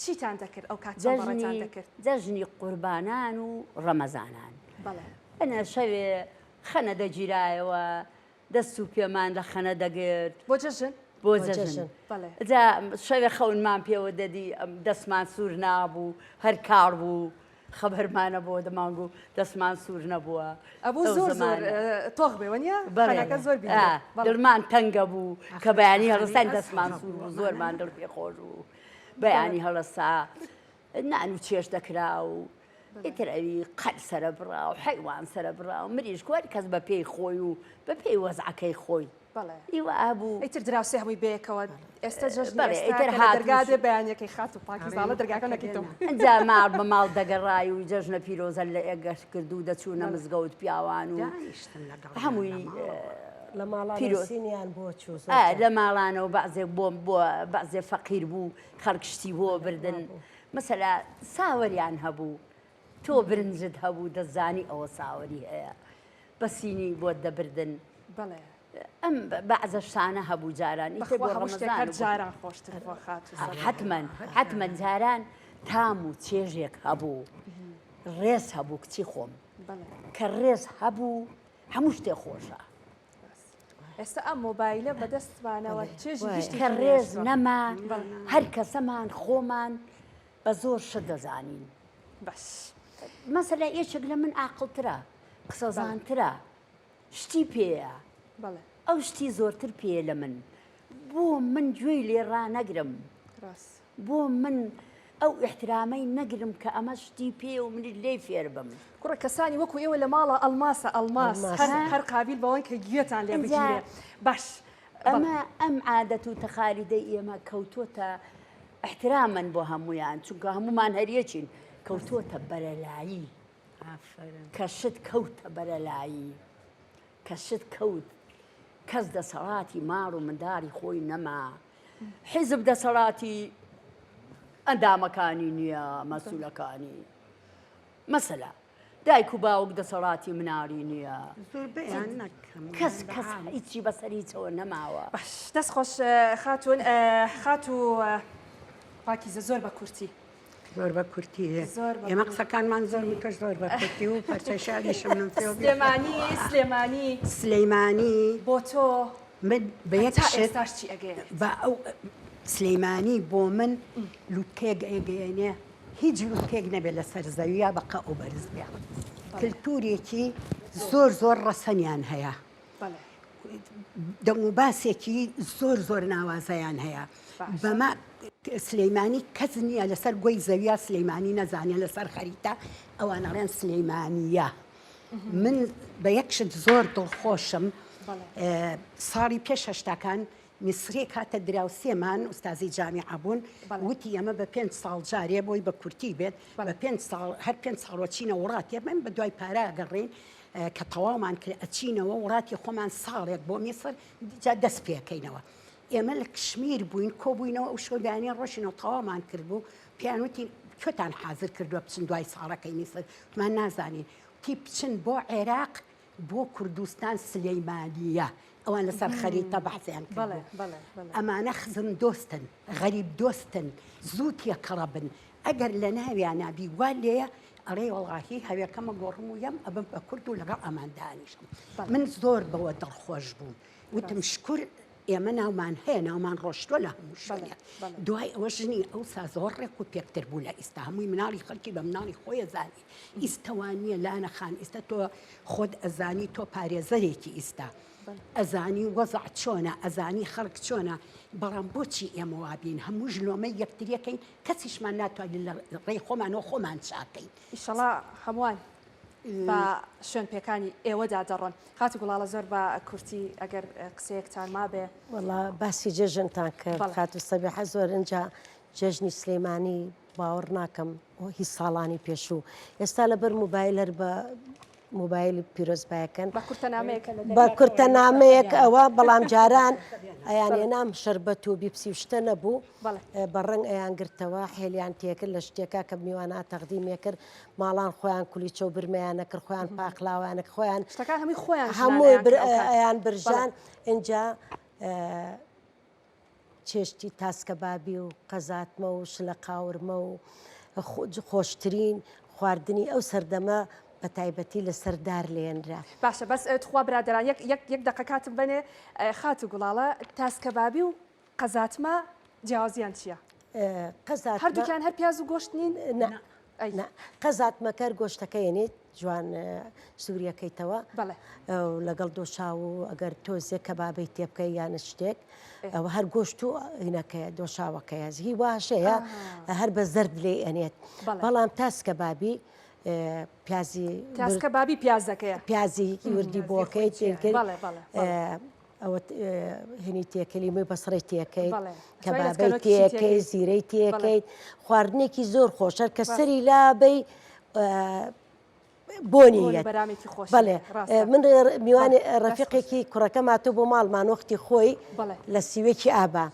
چیتان دەکرد ئەو کات چۆن بەڕێتان دەکرد؟ جەژنی قوربانان و ڕەمەزانان. بەڵێ. ئەنە شەوێ خەنە دەگیرایەوە، دەست و پێمان لە خەنە دەگرت. بۆ جەژن؟ بۆ جەژن. بەڵێ. جا شەوێ خەونمان پێوە دەدی، دەستمان سوور نابوو، هەر کاڵ بوو. خەبەرمان نەبووە دەمانگ و دەستمان سوور نەبووە. ئەبوو ئەو زۆر زۆر زەمانە. تۆخ بێ وەنیە؟ بەڵێ. خەنەکە زۆر بینێ. ئا، بەڵێ. دڵمان تەنگە بوو کە بەیانی هەڵستاین دەستمان سوور بوو، ئەمانە زۆرمان دڵ پێ خۆش بوو. بەیانی هەڵەسا نان و چێشت دەکرا و ئیتر ئەوی قەل سەرە بڕا و حەیوان سەرە بڕا و مریشک و هەر کەس بە پێی خۆی و بە پێی وەزعەکەی خۆی. بەڵێ. ئی وابوو. ئیتر دراوسێ هەمووی بەیەکەوە ئێستا جەژنی بەڵێ ئێستا ئیتر کە لە هاتوو دەرگا دێ بەیانیەکەی خاتوو پاکیزاڵە دەرگاکە نەکەیتەوە. ئینجا ماڵ بە ماڵ دەگەڕای و جەژنە پیرۆزە لە ئێگەشت کرد و دەچوونە مزگەوت پیاوان و دانیشتن لەگەڵیان لە هەمووی ماڵەوە. لە ماڵانەوە پیرۆز. سینیان بۆ چوو زۆر ئا جار. لە ماڵانەوە بەعزێک بۆ بۆ بەعزێ فەقیر بوو خەڵک شتی بۆ بردن مەسەلا ساوەریان هەبوو تۆ برنجت هەبوو دەتزانی ئەوە ساوەری هەیە بە سینی بۆت دەبردن. بەڵێ. ئەم بەعزە شتانە هەبوو جاران ئیتر بەخوا بۆ هەموو شتێک ڕەمەزان هەر و بۆ جاران خۆشتر بووە خاتوو سەلام. حەتمەن حەتمەن جاران تام و چێژێک هەبوو ڕێز هەبوو کچی خۆم بەڵێ. کە ڕێز هەبوو هەموو شتێ خۆشە. ئێستا ئەم مۆبایلە بەدەستمانەوە چێژی هیچ کە شتێکی ڕێز نەهێشتووە. نەما بەڵێ. هەر کەسەمان خۆمان بە زۆر شت دەزانین. باش. مەسەلە یەکێک لە من ئاقڵترە قسەزانترە شتی پێیە بەڵێ. ئەو شتی زۆرتر پێیە لە من بۆ من گوێی لێ ڕانەگرم ڕاست. بۆ من ئەو ئیحترامەی نەگرم کە ئەمە شتی پێیە و منیش لێی فێر بم. کوڕە کەسانی وەکو ئێوە لە ماڵا ئەڵماسە ئەڵماس هەر هەر قابیل بەوەن کە گوێتان لێ بگیرێ باش ئەمە ئەم عادەت و تەقالیدەی ئێمە کەوتۆتە ئیحترامەن بۆ هەموویان چونکە هەموومان هەریەکین کەوتۆتە بەرەلایی کە شت کەوتە بەرەلایی کە شت کەوت کەس دەسەڵاتی ماڵ و منداڵی خۆی نەما حیزب دەسەڵاتی ئەندامەکانی نییە مەسولەکانی مەسەلا دایک و باوک دەسەڵاتی مناڵی نییە زۆربەیان نەک هەموویان کەس بە کەس عام. هیچی بەسەر هیچەوە نەماوە. باش دەست خۆش خاتوون خاتوو پاکیزە زۆر بە کورتی. زۆر بە کورتی زۆر بە ئێمە کورتی. قسەکانمان زۆر بوو تۆش زۆر بە کورتی و پارچە شعریشم نووسیوە. سلێمانی سلێمانی سلەیمانی بۆ تۆ من بە یەک تا شت ئێستاش چی ئەگەیەنێت؟ بە ئەو سلەیمانی بۆ من لوتکەیەک ئەگەیەنێ هیچ لوتکەیەک نەبێت لەسەر زەویە بە قە ئەو بەرز بێ کلتورێکی زۆر زۆر ڕەسەنیان هەیە دەنگ و باسێکی زۆر زۆر ناوازەیان هەیە بەمە سلەیمانی کەس نییە لەسەر گۆی زەویە سلەیمانی نەزانێ لەسەر خەریتە ئەوان ئەڵێن سلەیمانیە من بە یەک شت زۆر دڵخۆشم ساڵی پێش هەشتاکان میسریەک هاتە دراوسێمان ئوستازی جامیعە بوون وتی ئەمە بە پێنج ساڵ جارێ بۆی بە کورتی بێت بە پێنج ساڵ هەر پێنج ساڵ وەچینە وڵاتێ من بە دوای پارە گەڕین کە تەواومان کرد ئەچینەوە وڵاتی خۆمان ساڵێک بۆ میسر جا دەست پێکەینەوە ئێمە لە کشمیر بووین کۆبووینەوە ئەو شەو بەیانی ڕۆشینەوە تەواومان کرد بوو پێیان وتین کوێتان حازر کردووە بچن دوای ساڵەکەی میسر وتمان نازانین وتی بچن بۆ عێراق. بۆ کوردستان سلیمانییە. ئەوان لەسەر خەریتە بەحسیان بەڵێ بەڵێ بەڵێ. ئەمانە خزم دۆستن، غەریب دۆستن، زوو تێکەڵە بن. ئەگەر لە ناویانا بی وا لێیە ئەڵێی وەڵاهی هەوێکەم ئەگۆڕم و یەم ئەبم بە کورد و لەگەڵ ئەمان دانیشم. من زۆر بەوە دڵخۆش بووم. وتم شکور ئێمە ناومان هەیە ناومان ڕۆشتوە لە هەموو شوێنێک دوای ئەوە ژنی ئەوسا زۆر ڕێک و پێکتر بوو لە ئیستا هەمووی مناڵی خەڵکی بە مناڵی خۆی ئەزانی ئیستا وا نییە لانە خان ئیستا تۆ خۆت ئەزانی تۆ پارێزەرێکی ئیستا ئەزانی وەزع چۆنە ئەزانی خەڵک چۆنە بەڵام بۆچی ئێمە وابین هەمووش لۆمەی یەکتریەکەین کەسیشمان ناتوانین لە ڕێی خۆمانەوە خۆمان چاکەین. ئیشەڵا هەمووان بە شوێن پێکانی ئێوەدا دەڕۆن. خاتوو گوڵاڵە زۆر بە کورتی ئەگەر قسەیەکتان مابێ. وەڵا باسی جەژنتان کرد خاتوو سەبیحە زۆر ئینجا جەژنی سلێمانی باوەڕ ناکەم هی ساڵانی پێشوو ئێستا لەبەر موبایل هەر بە موبایل پیرۆزبایەکەن بە کورتەنامەیەک بە کورتەنامەیەک ئەوە بەڵام جاران ئەیانێنام شەربەت و بیپسی و شتە نەبوو بە ڕەنگ ئەیان گرتەوە حێلیان تێکرد لە شتێکا کە میوانە تەقدیمێ کرد ماڵان خۆیان کولیچە و برمەیان نەکرد خۆیان پاقلاوەیان نەکرد خۆیان شتەکان هەمووی خۆیان ژنان هەمووی ئەیان بر کرد ئەو کات. ئەیان بەڵێ. برژان ئینجا چێشتی تاسکەبابی و قەزاتمە و شلە قاورمە و خۆشترین خواردنی ئەو سەردەمە بە تایبەتی لەسەر دار لێنرا. باشە بەس تخوا برادەران یەک یەک یەک دەقە کاتم بەنێ خاتوو گوڵاڵە تاسکەبابی و قەزاتمە جیاوازیان چییە؟ قەزاتمە هەردووکیان هەر پیاز و گۆشت نین؟ نا نا قەزاتمەکەر گۆشتەکە یەنیت جوان سووریەکەیتەوە بەڵێ لەگەڵ دۆشاو و ئەگەر تۆزێک کەبابەی تێبکەی یان شتێک ئەوە هەر گۆشت و هینەکەیە دۆشاوەکەیە هی واشەیە هەر بە زەرد لێ ئەنێت بەڵام تاسکەبابی پیازی تاسکەبابی پیازەکەیە پیازی وردی بۆکەی تێکرد ئەوە هینی تێکەی لیمۆی بەسڕەی تێکەیت کەبابەی تێکەی زیرەی تێکەیت خواردنێکی زۆر خۆشە کە سەری لابەی بۆنی بەڵێ من میوانی ڕەفیقێکی کوڕەکەم هاتۆ بۆ ماڵمان وەختی خۆی لە سیوێکی ئابا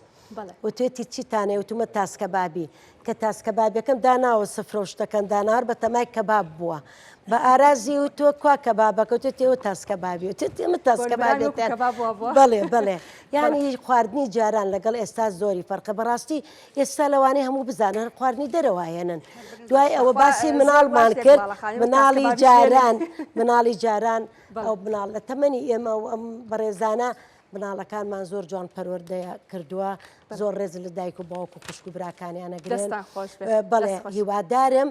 وتێتی چیتانێ وتومە تاسکەبابی کە تاسکەبابەکەم داناوە سفرە و شتەکەم دانار بە تەمای کەباب بووە بە ئارازی و تۆ کوا کەبابەکە تۆ تێوە تاسکەبابی و تێ من تاسکەبابێتیان بەڵێ بەڵێ یعنی خواردنی جاران لەگەڵ ئێستا زۆری فەرقە بەڕاستی ئێستا لەوانەیە هەموو بزانن هەر خواردنی دەرەوە هێنن دوای ئەوە باسی مناڵمان کرد مناڵی جاران مناڵی جاران ئەو مناڵ لە تەمەنی ئێمە و ئەم بەڕێزانە مناڵەکانمان زۆر جوان پەروەردەیە کردووە زۆر ڕێز لە دایک و باوک و خوشک و براکانیان ئەگرن بەڵێ هیوادارم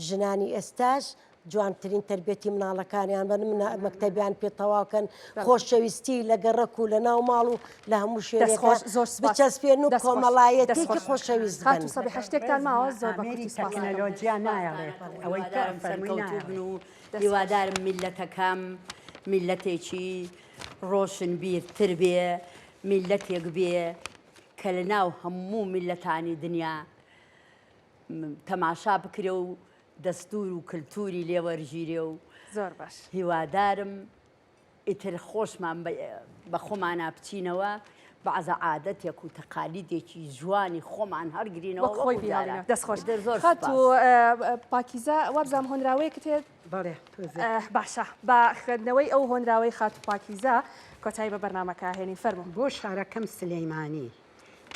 ژنانی ئێستاش جوانترین تەربیەتی مناڵەکانیان بن مەکتەبیان پێ تەواوکەن خۆشەویستی لە گەڕەک و لە ناو ماڵ و لە هەموو شوێنێک بچەسپێن و کۆمەڵایەتێکی خۆشەویست بن. خاتوو سەبیحە شتێکتان ماوە زۆر بە کورتی سوپاس دەکەم. تەکنەلۆجیا نایەڵێت ئەوەی تۆ هیوادارم ئەفەرمووی سەرکەوتوو بن نایەڵێت. و هیوادارم میللەتەکەم میللەتێکی ڕۆشنبیرتر بێ، میللەتێک بێ کە لە ناو هەموو میللەتانی دنیا تەماشا بکرێ و دەستوور و کلتوری لێ وەرگیرێ و زۆر باش. هیوادارم ئیتر خۆشمان بە خۆمانا بچینەوە بەعزە عادەتێک و تەقالیدێکی جوانی خۆمان هەڵگرینەوە وەک خۆی وەکو جاران. بیهێڵینەوە. دەست خۆش. ئیتر زۆر خاتوو سوپاس. پاکیزە وابزانم هۆنراوەیەکت هەیە؟ بەڵێ تۆزێک. باشە با خوێندنەوەی ئەو هۆنراوەی خاتوو پاکیزە کۆتایی بە بەرنامەکە هێنین فەرموو. بۆ شارەکەم سلێمانی.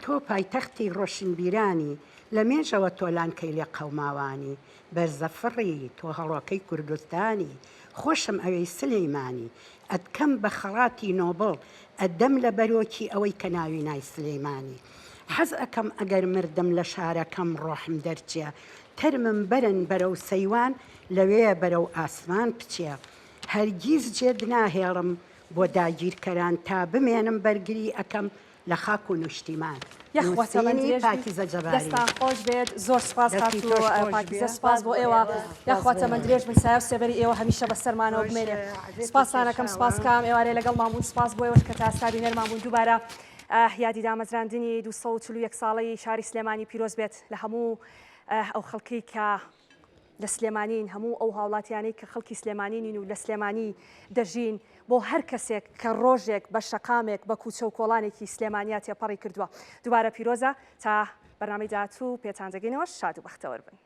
تۆ پایتەختی ڕۆشنبیرانی، لە مێژەوە تۆ لانکەی لێقەوماوانی، بەرزەفڕی، تۆ هەڵۆکەی کوردستانی، خۆشم ئەوێی سلێمانی، ئەتکەم بە خەڵاتی نۆبڵ، ئەتدەم لە بەرۆکی ئەوەی کە ناوی نای سلێمانی. حەز ئەکەم ئەگەر مردم لە شارەکەم ڕۆحم دەرچێ، تەرمم بەرن بەرەو سەیوان، لەوێ بەرەو ئاسمان بچێ. هەرگیز جێت ناهێڵم بۆ داگیرکەران، تا بمێنم بەرگری ئەکەم لە خاک و نوشتیمان. یاخوا تەمەن نووسینی درێژ بیت پاکیزە جەباری. دەستان خۆش بێت زۆر سوپاس دەستی خاتوو تۆش خۆش پاکیزە بێ. سوپاس بۆ ئێوە یاخوا تەمەن درێژ بن سایە و سێبەری ئێوە هەمیشە بەسەرمانەوە تۆش بمێنێ عەزێتی سوپاستان ئەکەم سوپاس کێشاوە. کام ئێوارێ لەگەڵمان بوون سوپاس بۆ ئێوەش کە تا ئێستا بینەرمان بوون دووبارە یادی دامەزراندنی 241 ساڵەی شاری سلێمانی پیرۆز بێت لە هەموو ئەو خەڵکەی کە لە سلێمانین، هەموو ئەو هاوڵاتیانەی کە خەڵکی سلێمانی نین و لە سلێمانی دەژین، بۆ هەر کەسێک کە ڕۆژێک بە شەقامێک، بە کوچە و کۆڵانێکی سلێمانیا تێپەڕی کردووە. دووبارە پیرۆزە، تا بەرنامەی داهاتوو پێتان دەگەینەوە، شاد و بەختەوەر بن.